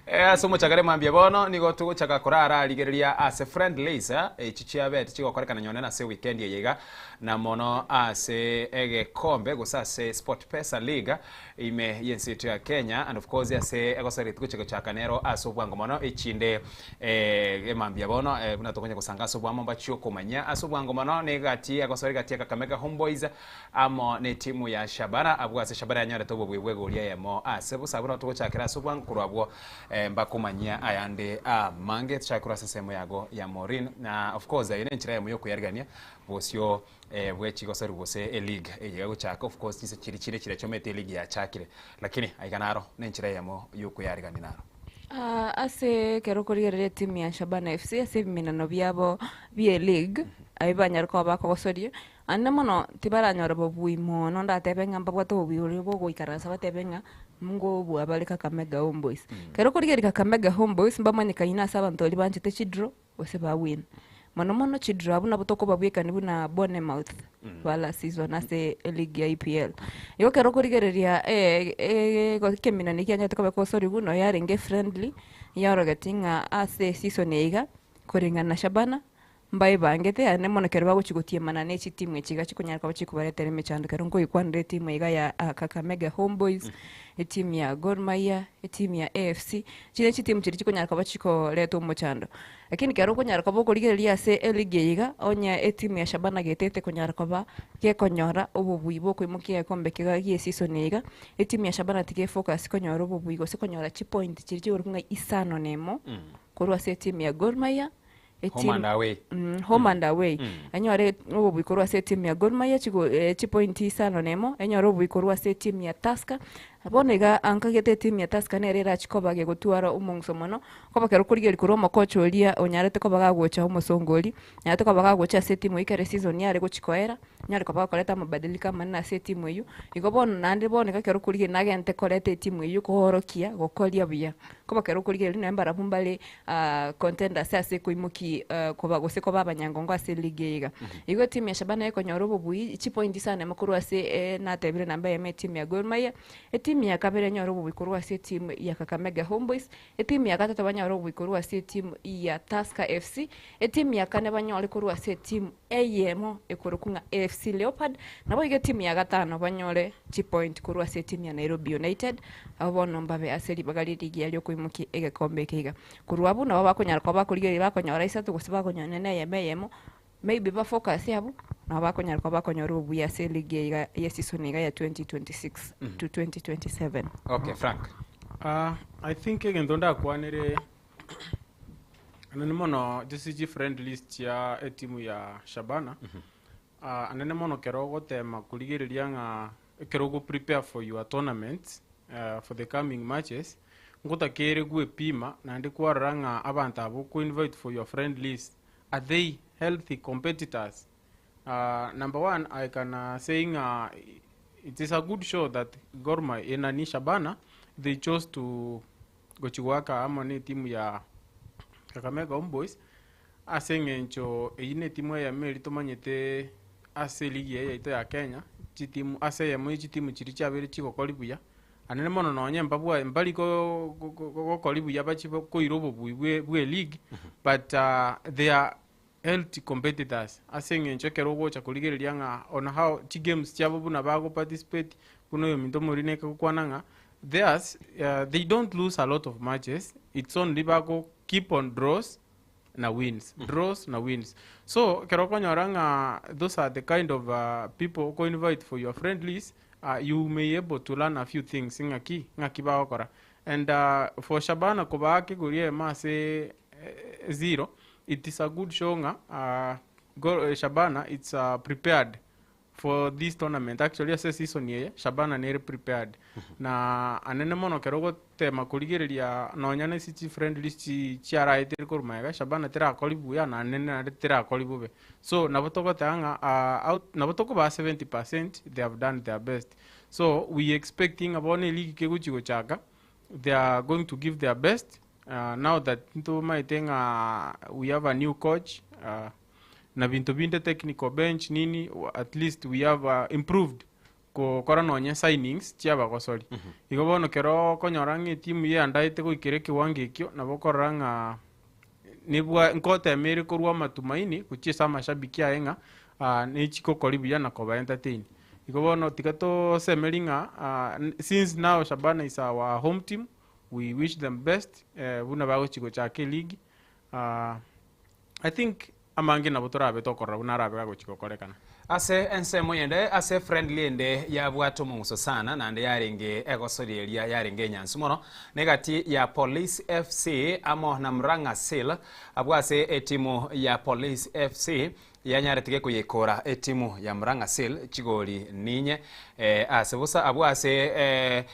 Eh, ase omochakare mambia bono nigo togochaka korara-rigereria ase friendlies eh, echi chiabete chigokorekana nyonene ase weekend eye iga, na mono ase egekombe gose ase SportPesa League ime y'ense yaito ya Kenya and of course ase egosoera rituko chigochaka nero ase obwango mono echinde eh, emambia bono eh, buna tokonya gosanga ase obwamo mbachie okomanya ase obwango mono na egati egosoera egati ya Kakamega Homeboyz Amo netimu ya Shabana, abwo ase Shabana yanyorete obobui bw'egori eyemo ase bosa buna togochakera ase obwango korwa abwo mbakomanyia ayande amange tochake korwa ase ensemo yago ya Maureen na of course eye nenchera eyemo yokoyarigania bosio bwe chigosoru gose eleague eye egochaka of course chinse chiria chire chiria chiomete eleague yachakire lakini aiga naro nenchera eyemo yokoyarigania naro. Ase ekero okorigereria etimu ya Shabana FC ase ebiminano biabo bie league abwo banyare koba bakogosoria Naende mono tibaranyora bobui mono ndatebe ng'a mbabwate obobui oria bogoikaransa batebe ng'a ngobua bare Kakamega Homeboyz. Ekero okorigereria Kakamega Homeboyz mbamanyekaine ase abanto baria banchete chidraw gose ba win. Mono mono chidraw abwo nabo tokobabwekania buna Bournemouth ba last season ase eleague ya EPL. Igo ekero okorigereria ekeminani kianyarete koba kegosoriwa nonya yarenge friendly, yaorogeti ng'a ase eseason eye iga, koreng'ana na Shabana, Mbaebangete aande mono ekero bagochia gotiemana ne chitimu echi iga chikonyara koba chikobaretera emechando ekero nkoikwanera etimu iga ya Kakamega Homeboyz, etimu ya Gor Mahia, etimu ya AFC, echi ne chitimu chiria chikonyara koba chikoreta omochando. Lakini ekero okonyara koba okorigereria ase eligi eye iga, onye etimu ya Shabana getete konyara koba gekonyora obobui bwa okoimokia egekombe kiga gie season eye iga, etimu ya Shabana tiga efocus konyora obobui gose konyora chipoint chiria chikorokwa ng'a isano na emo, korwa ase etimu ya Gor Mahia, Home and away. Home and away. Enyore obobui korwa ase etimu ya Gor Mahia chigo chipointi isano na emo, enyore obobui korwa ase etimu ya Tusker. Bono iga ankagete etimu ya Tusker nere erachi koba gegotwara omong'uso mono, koba ekero okorigereria korwa omokocha oria onyarete koba gagocha omosongo oria, onyarete koba gagocha ase etimu eyio ekero eseason yare gochi koera, onyare koba gakoreta amabadiliko amanene ase etimu eyio. Igo bono naende bono iga ekero okorigereria nagente koreta etimu eyio koorokia gokoria buya. Koba ekero okorigereria nonye mbarabwo mbare contenders ase koimoki koba gose koba abanyangongo ase eligi eye iga. Igo etimu ya Shabana ekonyora obobui chipointi isano emo korwa ase natebire namba eyemo etimu ya Gor Mahia, etimu ya kabere enyore obobui korwa ase etimu ya Kakamega Homeboyz, etimu ya gatato banyore obobui korwa ase etimu ya Tusker FC, etimu ya kane banyore korwa ase etimu eyemo ekorokwa ng'a AFC Leopard, naboigo etimu ya gatano banyore chipoint korwa ase etimu ya Nairobi United, abwo bono mbabe ase ribaga riria rigiya riokoimokia egekombe eke iga. Korwa abwo nabo bakonyara koba bakorigereria bakonyora isato gose bakonyora nonye na eyemo eyemo, maybe ba focus abwo, nabo bakonyara koba bakonyora obuya ase eligi eye iga ya season iga ya 2026 to 2027. Okay, Frank. Ah, I think egento ndakwanere anene mono chise chi friendlies chia etimu ya Shabana, ah, anene mono kero ogotema korigereria ng'a ekero ogo prepare for your tournaments for the coming matches, ngotakeire gwepima naende kwarora ng'a abanto aba oko invite for your friendlies, are they healthy competitors? Number one, I can say ng'a it is a good show that Gor Mahia nani Shabana they chose to gochi goaka amo ne etimu ya Kakamega Homeboyz Ase eng'encho eyio netimu eyemo eria tomanyete ase eligi eye yaito ya Kenya, chitimu ase eyemo ye chitimu chiria chiabeire chigokori buya, anene mono nonye mbabwa mbari go- go- go- gokori buya bachie koira obobui bwe bwe eleague, but they are healthy competitors ase eng'encho ekero ogocha korigereria ng'a on how chigames chiabo buna bago participate, buna oyominto omorina ekegokwana ng'a theirs they don't lose a lot of matches, it's only bago keep on draws na wins, draws na wins. So ekero okonyora ng'a those are the kind of people oko invite for your friendlies, you may able to learn a few things ng'aki, ng'aki bagokora. And for Shabana kobaa kegori eyemo ase zero, it is a good show ng'a go Shabana it's prepared. For this tournament actually ase eseason eye Shabana nere prepared na anene mono ekero ogotema korigereria nonya na ase chifriendlies chi chiaraetire korwa magega Shabana terakori buya na anene naende terakori bobe. So nabo togoteba ng'a out nabo tokobaa 70% they have done their best. So we expecting ng'a bono eligi kegochi gochaka they are going to give their best now that ntomaete ng'a we have a new coach na binto binde technical bench nini at least we have improved gokora nonye signings chia abagosori. Igo bono kero okonyora ng'a etimu yeandaete goikera ekewango ekio nabo okorora ng'a nibwa nkotema ere korwa amatumaini gochia ase amashabiki aye ng'a nechigokori buya na koba entertain. Igo bono tiga tosemerie ng'a since now Shabana is our home team we wish them best buna bagochi gochaka eligi. I think amange nabo torabe tokorora buna arabe gagochia gokorekana. Ase ensemo yende, ase friendly ende yabwate omong'uso sana naende yarenge egosoria eria yarenge enyansu mono, negati ya Police FC amo na Murang'a Seal, abwo ase etimu ya Police FC Yanyarete gekoyekora etimu ya Murang'a Seal chigori ninye ase bosa abwo ase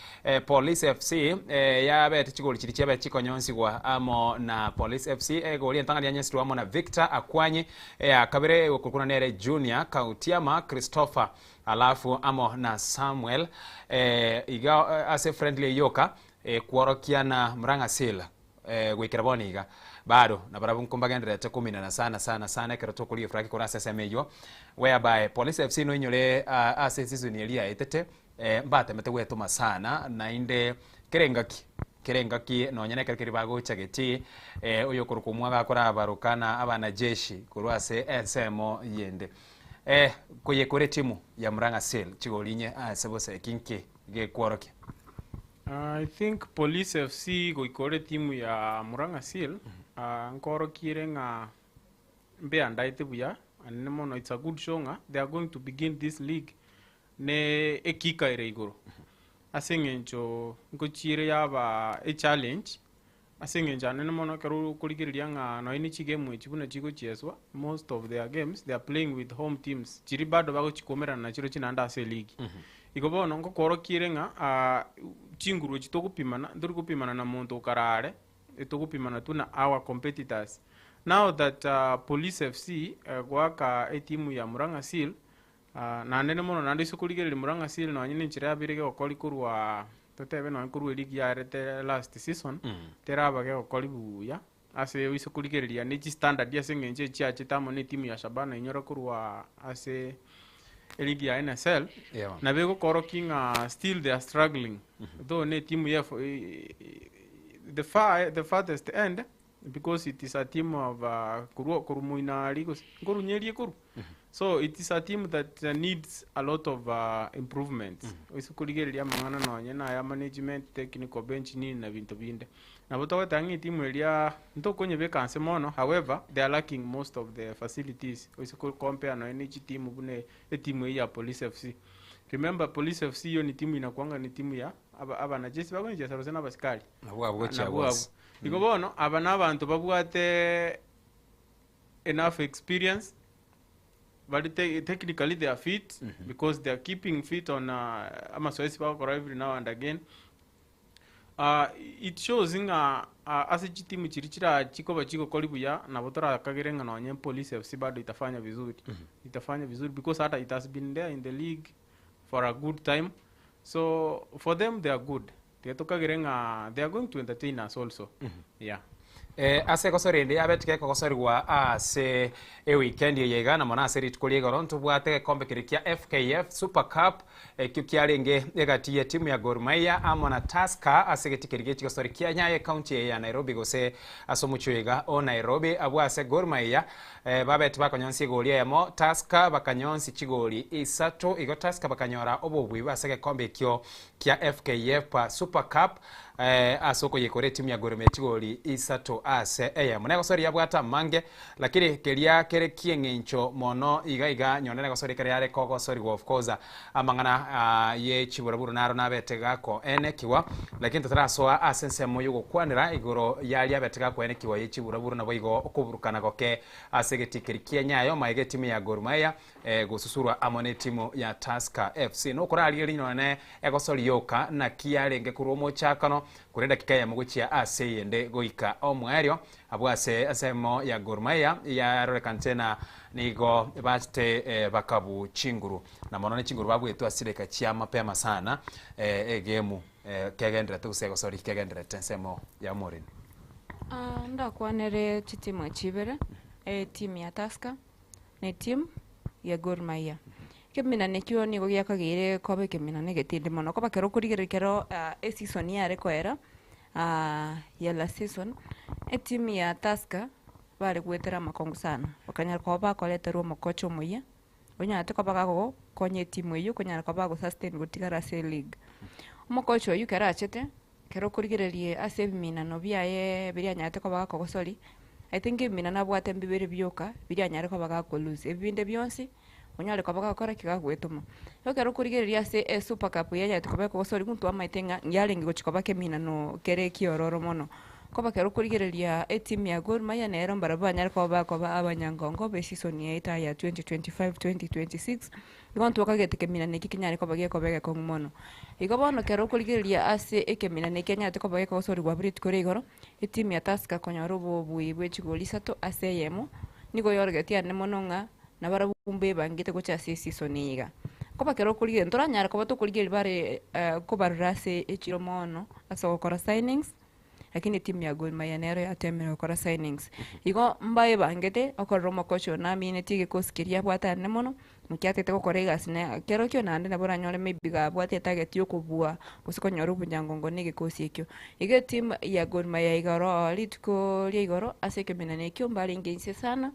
Police FC yabete chigori chiria chiabete chikonyonsigwa amo na Police FC egori entang'ani yanyonsirwe amo na Victor Akwanyi eya kabere egokorokwa nere Junior Kautiama Christopher alafu amo na Samuel iga ase friendly yoka ekworokia na Murang'a Seal Goikera bono iga, bado nabarabwo nkombagendererete kominana sana sana sana ekero tokoria efuraki korwa ase esemo eyio, whereby Police FC noinyore ase eseason eria yaetete mbatemete gwetoma sana naende kera engaki kera engaki nonya na ekero keria bagocha getii oyokorokwa omwaga akorabaroka na abanajeshi korwa ase ensemo yende. Koyekora etimu ya Murang'a Seal chigori inye ase bosa eki nki gekworokia? I think Police FC goika ore etimu ya Murang'a Seal nkorokiire ng'a mbeandaete buya anene mono it's a good show ng'a they are going to begin this league ne ekika ere igoro ase eng'encho nkochiire yaba echallenge ase eng'encho anene mono ekero okorigereria ng'a nonye ne chigame echi buna chigochieswa most of their games they are playing with home teams chiria bado bagochikomerana nachirochio naende ase eligi. Igo bono ngokoorokia ng'a chinguru echi togopimana, ntori gopimana na monto okare are, etogopimana tu na our competitors. Now that Police FC goaka etimu ya Murang'a Seal, naende mono naende ase okorigereria Murang'a Seal nonye na enchera yabeire gegokori korwa totebe nonye korwa eligi yaerete last season, teraba gegokori buya, ase oise korigereria ne chistandard ase eng'encho echiachete amo ne etimu ya Shabana inyore korwa ase eligi ya NSL, Yeah. nabo egokorokia ng'a still they are struggling though ne etimu ya the far the farthest end because it is a team of korwa korwa moino aria gose nkorwa nyerie korwa so it is a team that needs a lot of improvements oise korigereria amang'ana nonye na aya management, technical bench nini na binto binde. Nabo togoteba ng'a etimu eria ntokonyebeka nse mono however they are lacking most of the facilities oise ko compare nonye ne chitimu buna etimu eyio ya Police FC. Remember Police FC eyio ni timu inakuanga ni timu ya aba abanajeshi bagochesa gose na abasikari? Nabwo abwo gochia Nabwo abwo. bonsi. Igo bono aba na abanto babwate enough experience bari te technically they are fit because they are keeping fit on amasoesi bagokora every now and again. It shows ng'a ase chitimu chiria chira chikoba chigokori buya nabo torakagere ng'a nonye Police FC bado itafanya vizuri. Itafanya vizuri because hata it has been there in the league for a good time so for them they are good. Tiga tokagere ng'a they are going to entertain us also. Yeah. Ase egosori ende yabete gekogosorigwa ase ewikendi eye iga, na mono ase rituko ria igoro ntobwate egekombe keria kia FKF Super Cup ekio kiarenge egati yetimu ya Gor Mahia amo na Tusker ase egetii keria giechigosori kia Nyayo ekaunti eye ya Nairobi gose ase omochie oyo iga o Nairobi. Abwo ase Gor Mahia babete bakonyonsia egori eyemo, Tusker bakanyonsia chigori isato igo Tusker bakanyora obobui ase egekombe ekio kia FKF Super Cup. Ase okoyekora etimu ya Gor Mahia chigori isato ase eyemo. Negosori yabwate amange, lakini keria kere kieng'encho mono iga iga nyonde negosori ekero yare kogosorigwa of course amang'ana ye chiburaburu naro nabete gakoenekigwa, lakini totarasoa ase ensemo yogokwanera igoro yaria abete gakoenekigwa ye chiburaburu naboigo okoburukana goke ase egetikeri kia Nyayo maega etimu ya Gor Mahia gosusurwa amo netimu ya Tusker FC. Nokoraria rinyone egosori yoka naki yarenge korwa omochakano korwa edakika eyemo gochia ase eyende goika omoerio. Abwo ase ensemo ya Gor Mahia yarorekanete na nigo bachete bakabu chinguru na mono ne chinguru babwetwe ase chidakika chia mapema sana egemu kegenderete gose egosori kegenderete ensemo ya omoremi. Ndakwanere chitimu echi ibere, etimu ya Tusker na etimu ya Gor Mahia. Ekeminano ekio nigo giakageire koba ekeminano egetindi mono, koba ekero okorigereria ekero eseason yare koera ya last season, etimu ya Tusker bare goetera amakongu sana, bakanyara koba bakoreterwa omokocha omoyia, onyarete koba gagokonya etimu eywo konyara koba bagosustain gotigara ase eleague. Omokocha oywo ekero achete, Ekero okorigereria ase ebiminano biaye biria anyarete koba gakogosoria, I think ebiminano abwate mbibere bioka biria anyare koba gako lose, ebi binde bionsi onyare koba gagokora ki? Gagoetoma. Ekero okorigereria ase esuper cup eywo anyarete koba ekogosoria ntwamaete ng'a yarenge gochia koba keminano kere ekiororo mono. Koba ekero okorigereria etimu ya Gor Mahia nero mbarabwo banyare koba bakoba abanyangongo be season yaito ya 2025 2026. Igo ntwakagete ekeminana eke kenyare koba gekoba egekong'u mono. Igo bono ekero okorigereria ase ekeminana eke enyarete koba gekogosorigwa abwo rituko ria igoro, etimu ya Tusker konyora obobui bwe chigori isato ase eyemo, nigo yorogetie ande mono ng'a nabarabwo mbebangete gocha ase eseason eye iga. Koba ekero okorigereria ntoranyare koba tokorigereria bare kobarora ase echiro mono ase ogokora signings. Lakini etimu ya Gor Mahia nero yatemire gokora signings. Igo mbaebangete okorora omokocha oyo naminetie egekosi keria abwate anene mono, naki atagete gokora egasi na kerokio naende nabo oranyore maybe iga abwate etarget ya okobua gose konyora obonyangongo na egekosi ekio. Igo etimu ya Gor Mahia igoro rituko ria igoro ase ekemenano ekio mbarenge inse sana,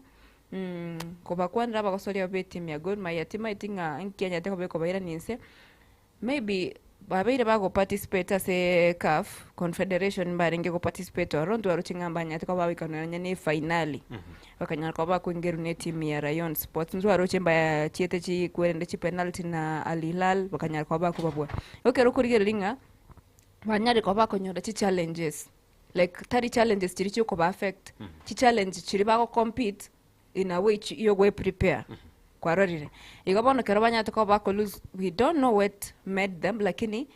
kobakwanera abagosoria ba etimu ya Gor Mahia timaeti ng'a nki enyarete koba ekobairania inse. Maybe babeire bago participate ase CAF confederation mbarenge go participate ororo ntwaroche ng'a mbanyarete koba bagoikana nonya na efinali bakanyara koba bakoingerwa na etimu ya Rayon Sports ntwaroche mbachiete chikwerende chipenalty na Al Hilal bakanyara koba bakobabua. Igo ekero okorigereria ng'a banyare koba bakonyora chichallenges like tari challenges chiria chiokoba affect, chichallenges chiria bago compete in a way chi yogoe prepare kwarorire. Igo bono ekero banyarete koba bako lose we don't know what made them lakini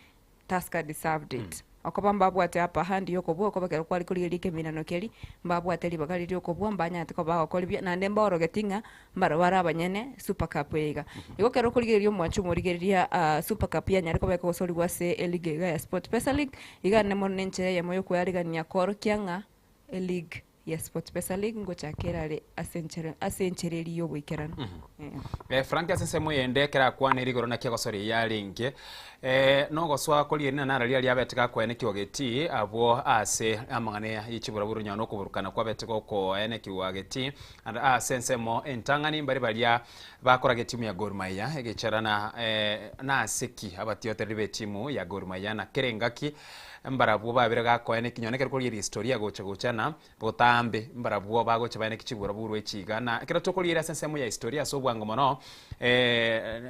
Tusker deserved it. Okoba mbabwate upper hand yokobua okoba ekero kware korigereria ekeminano keria mbabwate ribaga riria riokobua mbanyarete koba bagokora buya naende mbaorogeti ng'a mbaro bare abanyene super cup eye iga. Igo ekero okorigereria omwancho omorigereria super cup yanyare koba ekogosorigwa ase eleague iga ya Sportpesa league iga naende mono nenchera eyemo yokoearigania koorokia ng'a eleague ya Sportpesa League ngochaka erare ase enchera ase enchera eria y'oboikeranu. Eh. Frank ase ensemo eyende ekero akwana rigoro naki egosoria yarenge eh, nogosoa koria erina naro riaria abete gakoenekiwa getii abwo ase amang'ana ye chiburaburu onye nokoburukana kwabete gokoenekiwa getii and ase ensemo entang'ani mbare baria bakoraga etimu ya Gor Mahia egechera na eh, nase ki abatiotereri b'etimu ya Gor Mahia na kera engaki Mbarabwo babere gakoena ekinyoro ekero korigereria historia gocha gocha na botambe mbarabwo bagocha baene chibura burwa echi iga. Na ekero tokorigereria ase ensemo ya historia ase obwango mono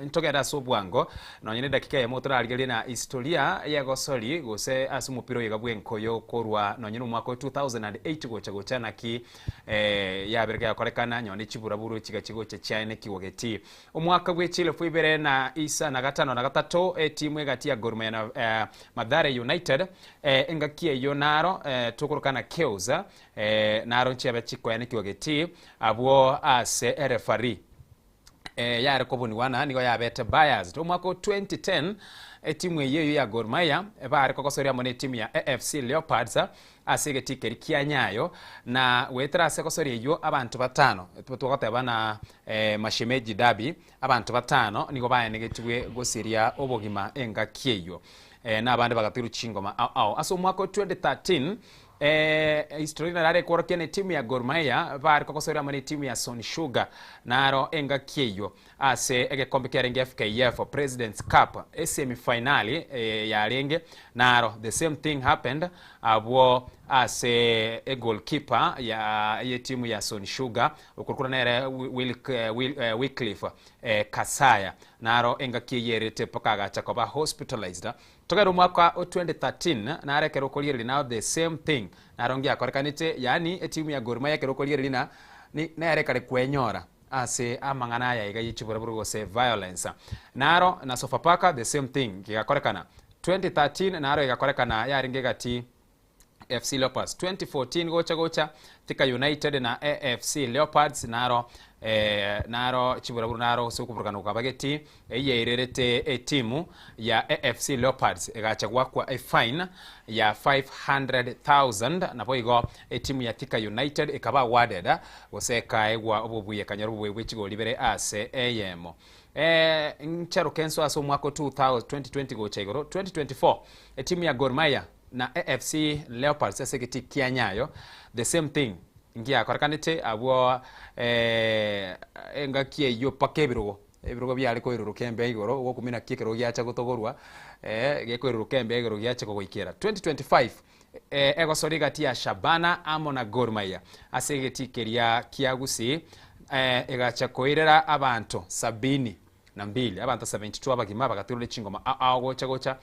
ntogende ase obwango nonye na edakika eyemo torarigererie na historia yegosori gose ase omopira oyo iga bwenkoyo korwa nonye na omwaka o 2008 gocha gocha naki yabere gegokorekana nonye chibura burwa echi iga chigocha chiaenekigwa getii. Omwaka bwe chielfu ibere na isa na gatano na gatato, etimu egati ya Gor Mahia na Mathare United, engaki eyio naro tokorokana Chaos, naro nchiabe chikoenekigwa getii abwo ase ereferee yare kobunigwa na nigo yabete biased. Omwaka o 2010 etimu eyio eyio ya Gor Mahia bare kogosoria amo netimu ya AFC Leopards ase egetikeri kia Nyayo, na goetera ase egosoria eyio abanto batano, togoteba na Mashemeji Derby, abanto batano nigo baenegetigwe gosiria obogima engaki eyio, na abande bagatigwa chingoma ao ao. Ase omwaka o 2013, History naro ekworokia ne timu ya Gor Mahia bare kogosoera amo ne timu ya Son Sugar naro engaki eyio ase egekombe kiarenge FKF President's Cup esemi finali yarenge naro the same thing happened abwo ase egoalkeeper ya yetimu ya Son Sugar okorokwa nere Wycliffe Kasaya naro engaki eyio erete mpaka agacha koba hospitalized Togere omwaka o 2013 naro ekero okorigereria now the same thing naro ngiakorekanete yaani etimu ya Gor Mahia ekero okorigereria na nere ekare kwenyora ase amang'ana aya iga ye chiburaburu gose violence. Naro na Sofapaka the same thing gegakorekana. 2013 naro egakorekana yarenge egati FC Leopards. 2014 gocha gocha Thika United na AFC Leopards naro eh, naro chiburaburu naro gose okoburukana gokabageti eyeirerete etimu ya AFC Leopards egacha gwakwa efine ya 500,000 naboigo etimu ya Thika United ekaba awarded gose ekaegwa obobuya ekanyora obobuya bwe chigori ibere ase eyemo. Eh, ncharoke nso ase omwaka o 2000 2020 gocha igoro 2024 etimu ya Gor Mahia na AFC Leopards ase egetii kia Nyayo the same thing ngiakorekanete abwo engaki eyio mpaka ebirogo, ebirogo biare koiruruka embe igoro ogokumia naki ekerogo giacha gotogorwa gekoiruruka embe igoro giacha kogoikera. 2025 egosori egati ya Shabana amo na Gor Mahia ase egetii keria kia Gusii egacha koirera abanto sabini na mbili, abanto 72 abagima bagatigwa chingoma ao ao gocha gocha.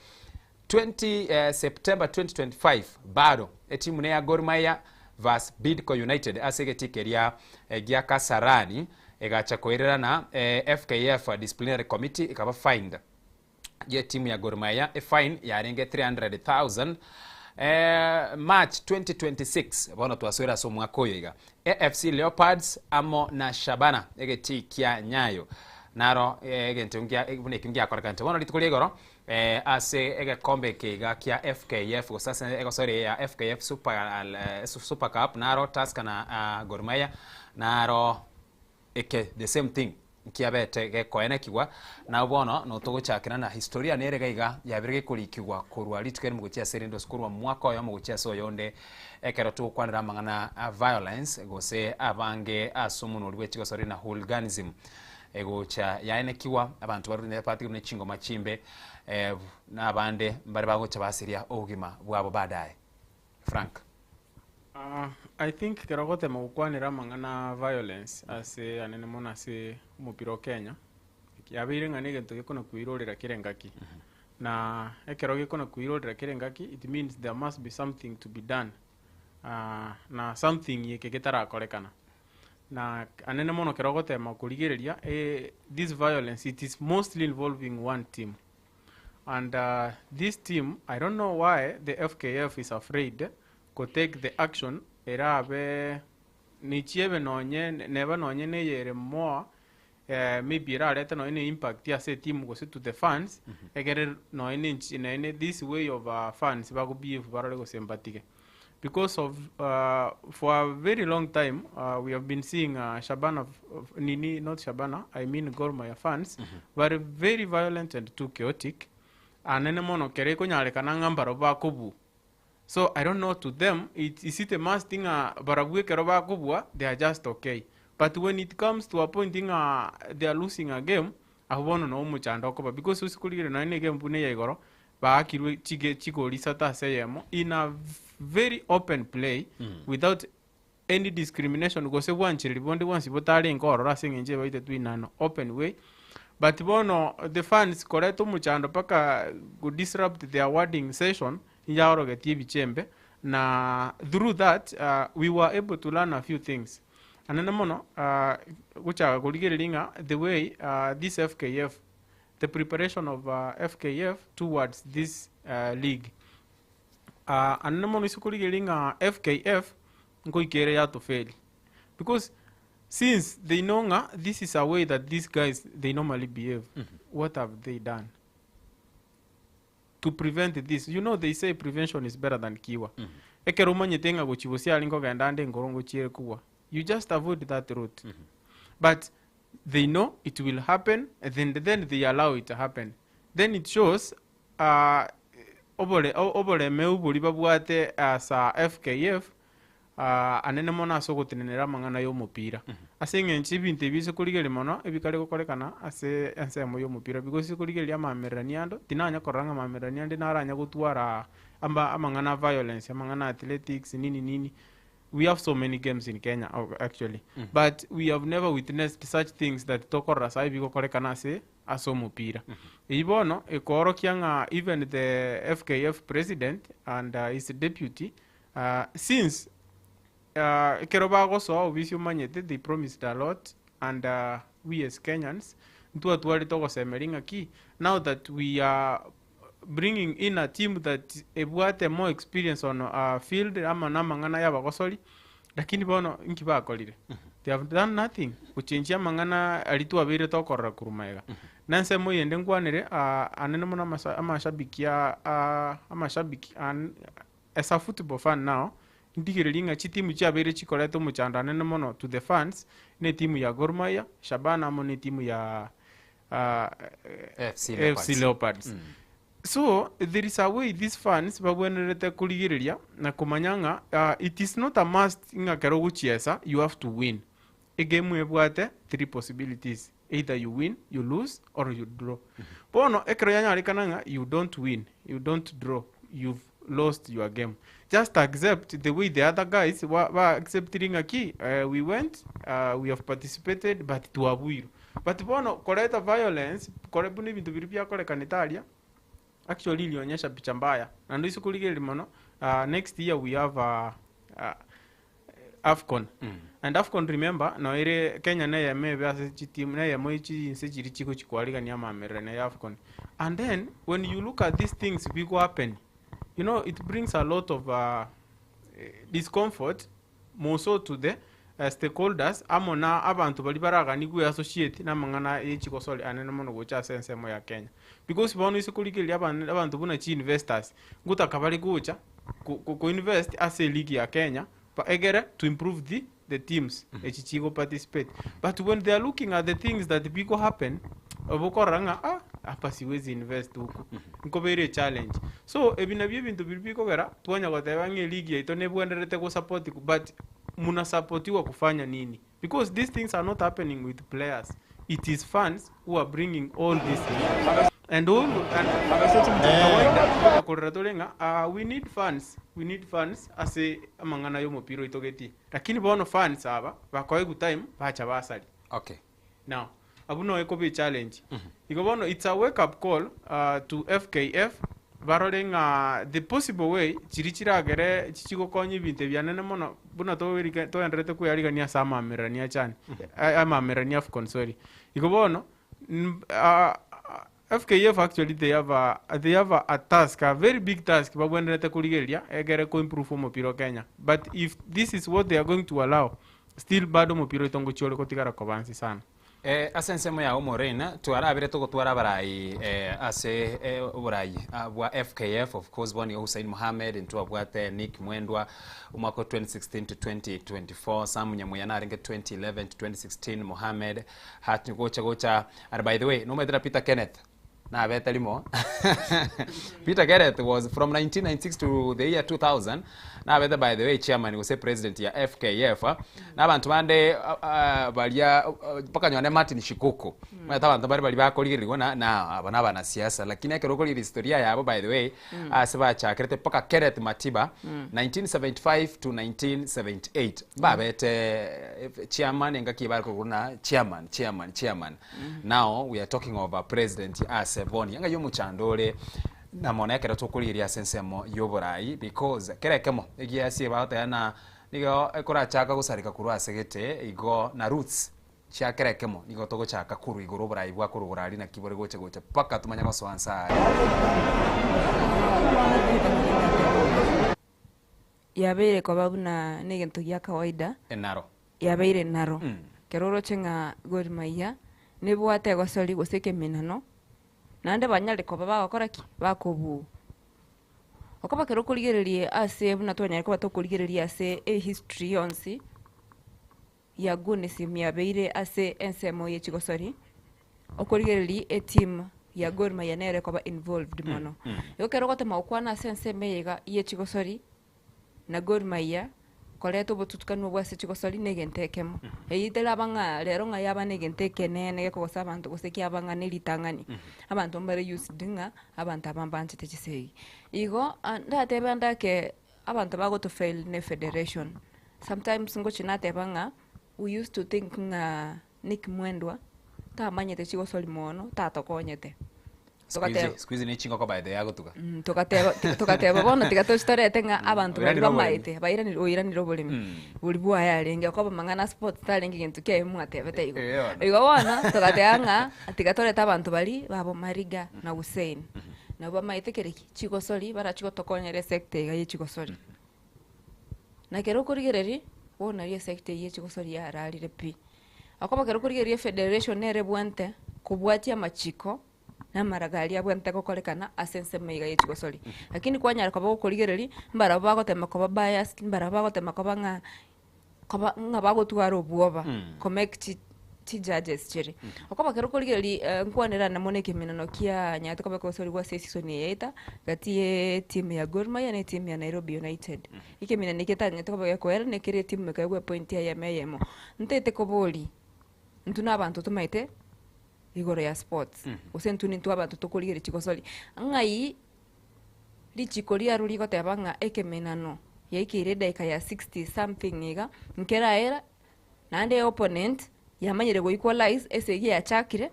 20 September 2025 bado etimu neya Gor Mahia vs Bidco United ase egetii keria gia Kasarani egacha koirerana FKF Disciplinary Committee ekaba fined ye timu ya Gor Mahia efine yarenge 300,000 March 2026 bono twasoire ase omwaka oyo iga AFC Leopards amo na Shabana egetii kia Nyayo naro egento buna ekio ngiakorekanete bono rituko ria igoro Ase egekombe eke iga kia FKF gose ase egosori eye ya FKF Super Cup naro Tusker na Gor Mahia naro eke the same thing nkiabete gekoenekigwa nabo bono notogochakera na historia nere iga iga yabire gekorikigwa korwa rituko erimo gochia ase erinde gose korwa mwaka oyomo gochia ase oyonde ekero togokwanera amang'ana a violence gose abange ase omonwa oria bwe chigosori na hooliganism. Egocha yaenekigwa, abanto barure batigirwe ne chingoma chimbe, na abande mbare bagocha basiria obogima bwabo baadaye. Frank. I think ekero ogotema gokwanera amang'ana a violence ase anene mono ase omopira o Kenya, yabeire ng'a negento gekona koirorera kera engaki. Na ekero gekona koirorera kera engaki, it means there must be something to be done, na something eke getarakorekana. Na anene mono ekero ogotema korigereria this violence it is mostly involving one team and this team I don't know why the FKF is afraid ko take the action erabe nichiebe nonye neba nonye neye ere more maybe erarete nonye ne impact ase etimu gose to the fans egere nonye ne nchi nonye ne this way of fans bago behave barore gose mbatige. Because of for a very long time we have been seeing Shabana nini not Shabana I mean Gor Mahia fans bare very violent and too chaotic anene mono kere ekonyarekana ng'a mbarabwo bakobua so I don't know to them it is it a must ng'a barabwo ekero bakobua they are just okay but when it comes to a point ng'a they are losing a game abwo bono noo omochando okoba because ase korigereria nonye na egame buna eya igoro Baakirwe chige chigori isato ase eyemo in a very open play without any discrimination gose bwanchereri bonde bwonsi botarenge ororo ase eng'encho ebaitetwe in an open way. But bono the fans koreta omochando mpaka go disrupt the awarding session yaorogetie ebichembe na through that we were able to learn a few things. Anene mono gochaka korigereria ng'a the way this FKF the preparation of FKF towards this league. Anene mono ase korigereria ng'a FKF nkoika ere yatofeli because since they know ng'a this is a way that these guys they normally behave, what have they done to prevent this? You know they say prevention is better than cure. Ekero omanyete ng'a gochia bosia aria nkogenda ande enkoro ngochiere kogwa, you just avoid that route. But they know it will happen and then they allow it to happen then it shows uh, obore oboremeu boria babwate as a FKF anene mono ase ogotenenera amang'ana ya omopira. Ase eng'encho ebinto ebi ase korigereria mono ebikare gokorekana ase ensemo ya omopira because ase korigereria amamererania ando, tinanya korora ng'a amamererania ande naranya gotwara amba amang'ana a violence, amang'ana a athletics nini nini, we have so many games in Kenya actually, but we have never witnessed such things that tokorora saii bigokorekana ase ase omopira. Eyio bono ekoorokia ng'a even the FKF president and his deputy since ekero bagosoa obisi omanyete they promised a lot and we as Kenyans ntwatwarete ogosemeria ng'a ki now that we are bringing in a team that ebwate more experience on field ama na amang'ana ya abagosori lakini bono inki bakorire? They have done nothing gochenchia amang'ana aria twabeire tokorora korwa magega. Na ensemo eyende nkwanere anene mono amasa amashabiki a amashabiki an as a football fan now, ndigererie ng'a chitimu chiabeire chikoreta omochando anene mono to the fans, ne etimu ya Gor Mahia, Shabana amo ne etimu ya AFC AFC Leopards. Leopards. So there is a way these fans babwenerete korigereria na komanya ng'a it is not a must ng'a ekero ogochiesa you have to win. Egame ebwate three possibilities, either you win, you lose or you draw. Bono ekero yanyarekana ng'a you don't win, you don't draw, you've lost your game. Just accept the way the other guys ba ba acceptiri ng'a ki we went, we have participated but twabuirwe. But bono koreta violence, kore buna ebinto biria biakorekanete aria, actually ilionyesha picha mbaya. Naende ase korigereria mono, next year we have Afcon. And Afcon remember, no ere Kenya neyemo ebe ase chitimu, neyemo ye chinse chiria chigochi koarigania amamererania ya Afcon. And then, when you look at these things bigo happen, you know, it brings a lot of discomfort more so to the stakeholders amo na abanto baria baraganie gwe-associate na amang'ana ye chigosori anene mono gocha ase ensemo ya Kenya. Because bono ase korigereria abana abanto buna chi-investors, ngotaka bare gocha ko- ko- ko-invest ase eligi ya Kenya, ba egere to improve the the teams echi chigo participate. But when they are looking at the things that bigo happen, obo okorora ng'a ah, hapa siwezi invest huku, nkobeire echallenge. So ebi nabio ebinto biria bikogera twanya goteba ng'a eligi yaito nebwenerete gosupport but munasapotiwa kufanya nini? Because these things are not happening with players, it is fans who are bringing all these things. And all and kawaida korera tore ng'a ah, we need fans, we need fans ase amang'ana y'omopira oito getii. Lakini bono fans aba bakoegwa time bacha basaria. Now, abwo noe ekoba echallenge. Igo bono it's a wake up call to FKF barore ng'a the possible way chiria chiragere chigokonya ebinto ebi anene mono buna toerige toendererete koyarigania ase amamererania achani amamererania Afcon sorry. Igo bono FKF actually they have a they have a, a task a very big task babwenerete korigereria egere ko improve omopira o Kenya. But if this is what they are going to allow still bado omopira oito ngochia ore gotigara koba nse sana. Eh, ase ensemo yao Maureen, twarabire togotwara abarai eh, ase eh, oborai ah, bwa FKF of course bono nigo Hussein Mohamed, ntwabwate Nick Mwendwa omwaka o 2016 to 2024, Sam Nyamweya narenge 2011 to 2016, Mohamed Hatni gocha gocha and by the way nomanyete na Peter Kenneth nabete rimo Peter Kenneth was from 1996 to the year 2000 nabete by the way chairman gose president ya FKF na abanto bande ah, baria mpaka nyone Martin Shikuku omanyete abanto mbare baria bakorigererigwa na na aba na abanasiasa lakini ekero okorigereria historia yabo by the way ase bachakerete mpaka Kenneth Matiba 1975 to 1978 mbabete chairman engaki bare korokwa buna chairman chairman chairman Now we are talking of a president ase boni anga yomochando ore na mono ekero tokorigeria ase ensemo yoborai because kera ekemo egiasie bagoteba na nigo ekorachaka gosareka korwa ase gete igo na roots chia kera ekemo nigo togochaka korwa igoro oborai bwa korwa igoro aria naki bore gocha gocha mpaka tomanye gosoa nse aria. Yabeire koba buna negento gia kawaida. Enaro. Yabeire naro. Ekero oroche ng'a Gor Mahia nebwate egosori gose ekeminano, naende banyare koba bagokora ki? Bakobua. Okoba ekero okorigereria ase buna twanyare koba tokorigereria ase ehistory yonsi ya Gunism yabeire ase ensemo ye chigosori, okorigereria eteam ya Gor Mahia nere ekoba involved mono. Igo ekero ogotema gokwana ase ensemo eye iga ye chigosori, na Gor Mahia koreta obotutukanu obwo ase chigosori na egento ekemo. Eyio teraba ng'a rero ng'a yaba na egento ekenene gekogosa abanto gose kiaba ng'a ne ritang'ani. Abanto mbare used ng'a abanto aba mbanchete chisegi. Igo ndatebe ande ake abanto bagotofail ne federation, sometimes ngochia nateba ng'a we used to think ng'a Nick Mwendwa tamanyete chigosori mono tatokonyete. Togateba Siku hizi ne chingoko by the way agotuga. Mm, togateba togateba bono tiga tochi torete ng'a abanto baria Oiranire oboremi. bamaete bairanire oiranire oboremi bori bwaye arenge okoba mang'ana a sports tarenge gento kiaye mwatebete igo. Eh, bono. Igo bono togateba ng'a tiga torete abanto baria babo Mariga na Hussein nabo bamaete kere ki chigosori barachi gotokonyera esector iga ye chigosori. Na ekero okorigereria, bono nario esector eyio ye chigosori yararire pi. Okoba ekero okorigereria efederation nere ebwante kobwatia amachiko na amaraga aria abwenerete gokorekana ase ensemo iga ye chigosori. Lakini kwanyara koba gokorigereria, mbarabwo bagotema koba biased, mbarabwo bagotema koba ng'a koba ng'a bagotwara obwoba ko make chi chijudges chiria. Okoba ekero okorigereria nkwanera ande mono ekeminano kia nyarete koba egosorigwa ase eseason eye yaeta, gati ya etimu ya Gor Mahia na etimu ya Nairobi United. Ekeminano eke getanyarete koba gekoera na ekero etimu ekaegwa epoint eyemo eyemo. Ntaete koboria, intwe na abanto tomaete igoro ya sports, gose intwe nintwe abanto tokorigereria chigosori, ng'ai richiko riarwo rigoteba ng'a ekemenano yaikeire edaika ya sixty something iga, nkeraera, naende eopponent yamanyire go equalize esegi yachakire,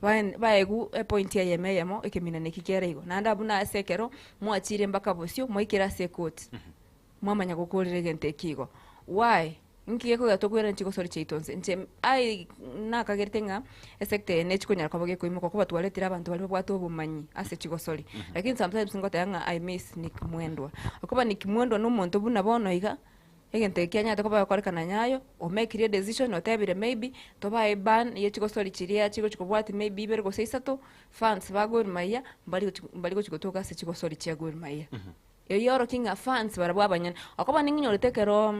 baen baegwa epoint eyemo eyemo ekeminano eki kere igo. Naende abwo na ase ekero mwachire mpaka bosio mwaikire ase ecourt, mwamanya gokorera egento eki igo. Why? Inki gekogera tokoirana chigosori chiaito nse? Inche I nakagerete ng'a esector eye nechi konyara koba gekoimoka koba twaretire abanto baria babwate obomanyi ase chigosori. Lakini sometimes ngoteba ng'a I miss Nick Mwendwa. Okoba Nick Mwendwa na omonto buna bono iga, egento eke kianyarete koba gekorekana nyayo, omekire edecision otebire maybe, tobae eban ye chigosori chiria chigochi kobwatia maybe ibere gose isato, fans ba Gor Mahia, mbari gochi mbari gochi gotoka ase chigosori chia Gor Mahia. Eyio orokia ng'a fans barabwo abanyene. Okoba ning'inyorete ekero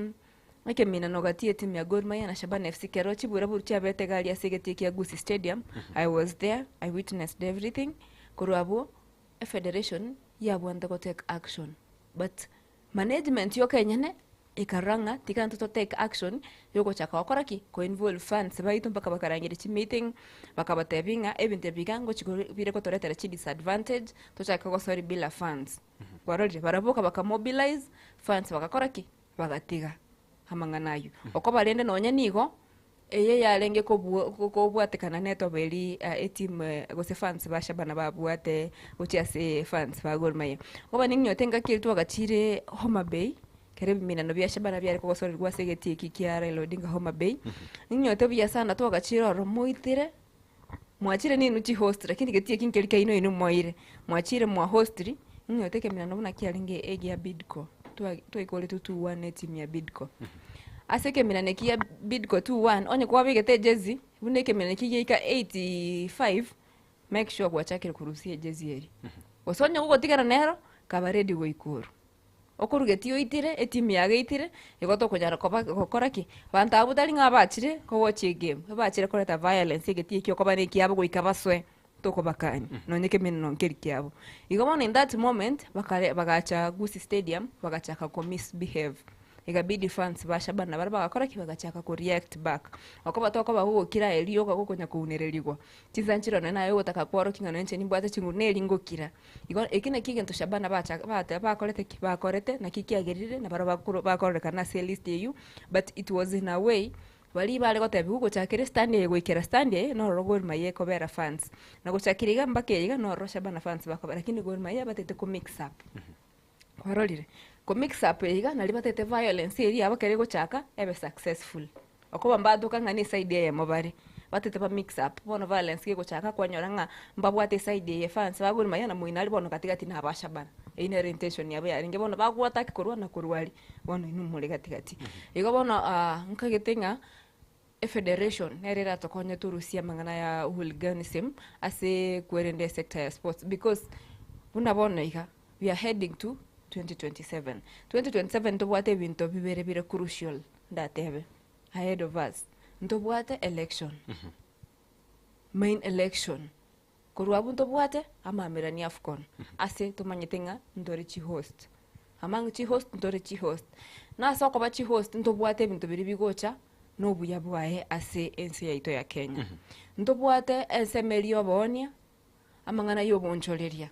ekeminano gati y'etimu ya Gor Mahia na Shabana FC kero chiburaburu chiabete iga aria ase egetii kia Gusii Stadium, I was there, I witnessed everything. Korwa abwo, efederation yabwate go take action but management yoka enyene ekarora ng'a tiga intwe to take action yogochaka gokora ki? Ko involve fans baito mpaka bakarangeria chimeeting, bakabatebia ng'a ebinto ebi iga ngochi bire gotoretera chidisadvantage, tochake gosori bila fans. Kwarorire? Baraboka baka mobilize fans bagakora ki? Bagatiga amang'ana aywo. Okoba rende nonye nigo, eye yarenge kobua kobwatekana na etoba eria etimu gose fans ba Shabana babwate gochia ase fans ba Gor Mahia. Okoba ning'inyote engaki eria twagachire Homa Bay, ekero ebiminano bia Shabana biare kogosorerwa ase egetii eki kia Raila Odinga Homa Bay, ning'inyote buya sana twagachire ororo moitire. Mwachire ninwe chihost lakini getie eki nkeri kiaino inwe mwaire, mwachire mwahostiri, ing'oete ekeminano buna kiarenge egia Bidco, twa twaikoretwe 2-1 na etimu ya Bidco. Ase ekeminano eki gia Bidco 2-1, onye kwabegete ejezi, buna ekeminano eki giaika 85, make sure gwachakire korusia ejezi eria. Gose onye gogotigara nero, kaba ready goikorwa. Okorugetie oitire, etimu yago eitire, igo tokonyara koba gokora ki? Abanto abwo tari ng'a bachire kogochia egame, ebachire koreta violence egetii ekio okoba na ekiabo goika basoe, tokobakania nonye ekemeneno nkeri kiabo. Igo bono in that moment, bakare bagacha Gusii stadium, bagachaka ko misbehave, ikabidi fans ba Shabana baria bagakora ki? Bagachaka ko react back. Okoba tokoba gogokira aye rioka gokonya kounererigwa, chinsa nchire nonye naye ogotaka kworokia ng'a nonye inche nimbwate chinguru neri ngokira. Igo eki nakio egento Shabana bacha bate bakorete ki? Bakorete, naki kiagerire na barabwo bakoro bakororekana ase elist eyio, but it was in a way, baria bare gotebiwa gochakera estand eye goikera stand eye, nororo Gor Mahia ekobera fans. Na gochakera iga mpaka eye iga, nororo Shabana fans bakobera, lakini Gor Mahia batete ko mix up. Kwarorire? Ko mix up eye iga, naria batete violence eria yabo ekero egochaka, ebe successful. Okoba mbatoka ng'a ne eside eyemo bare, batete ba mix up, bono violence gegochaka kwanyora ng'a mbabwate eside eye fans ba Gor Mahia na moino aria bono gati gati na aba Shabana. Eyio nere intention yabo yarenge bono bago attack korwa na korwa aria, bono inwe more gati gati. Igo bono nkagete ng'a efederation nere eratokonye torusie amang'ana ya hooliganism ase kwerenda esector ya sports because buna bono iga we are heading to 2027. 2027 ntobwate ebinto bibere bire crucial. Ndatebe ahead of us ntobwate election, main election. Korwa abwo ntobwate amamerani Afcon ase tomanyete ng'a ntore chihost. Among chihost ntore chihost. Na ase okoba chihost ntobwate ebinto biria bigocha na obuya bwaye ase ense yaito ya Kenya. Ntobwate ensemo eria ya oboonia, amang'ana ya obonchoreria,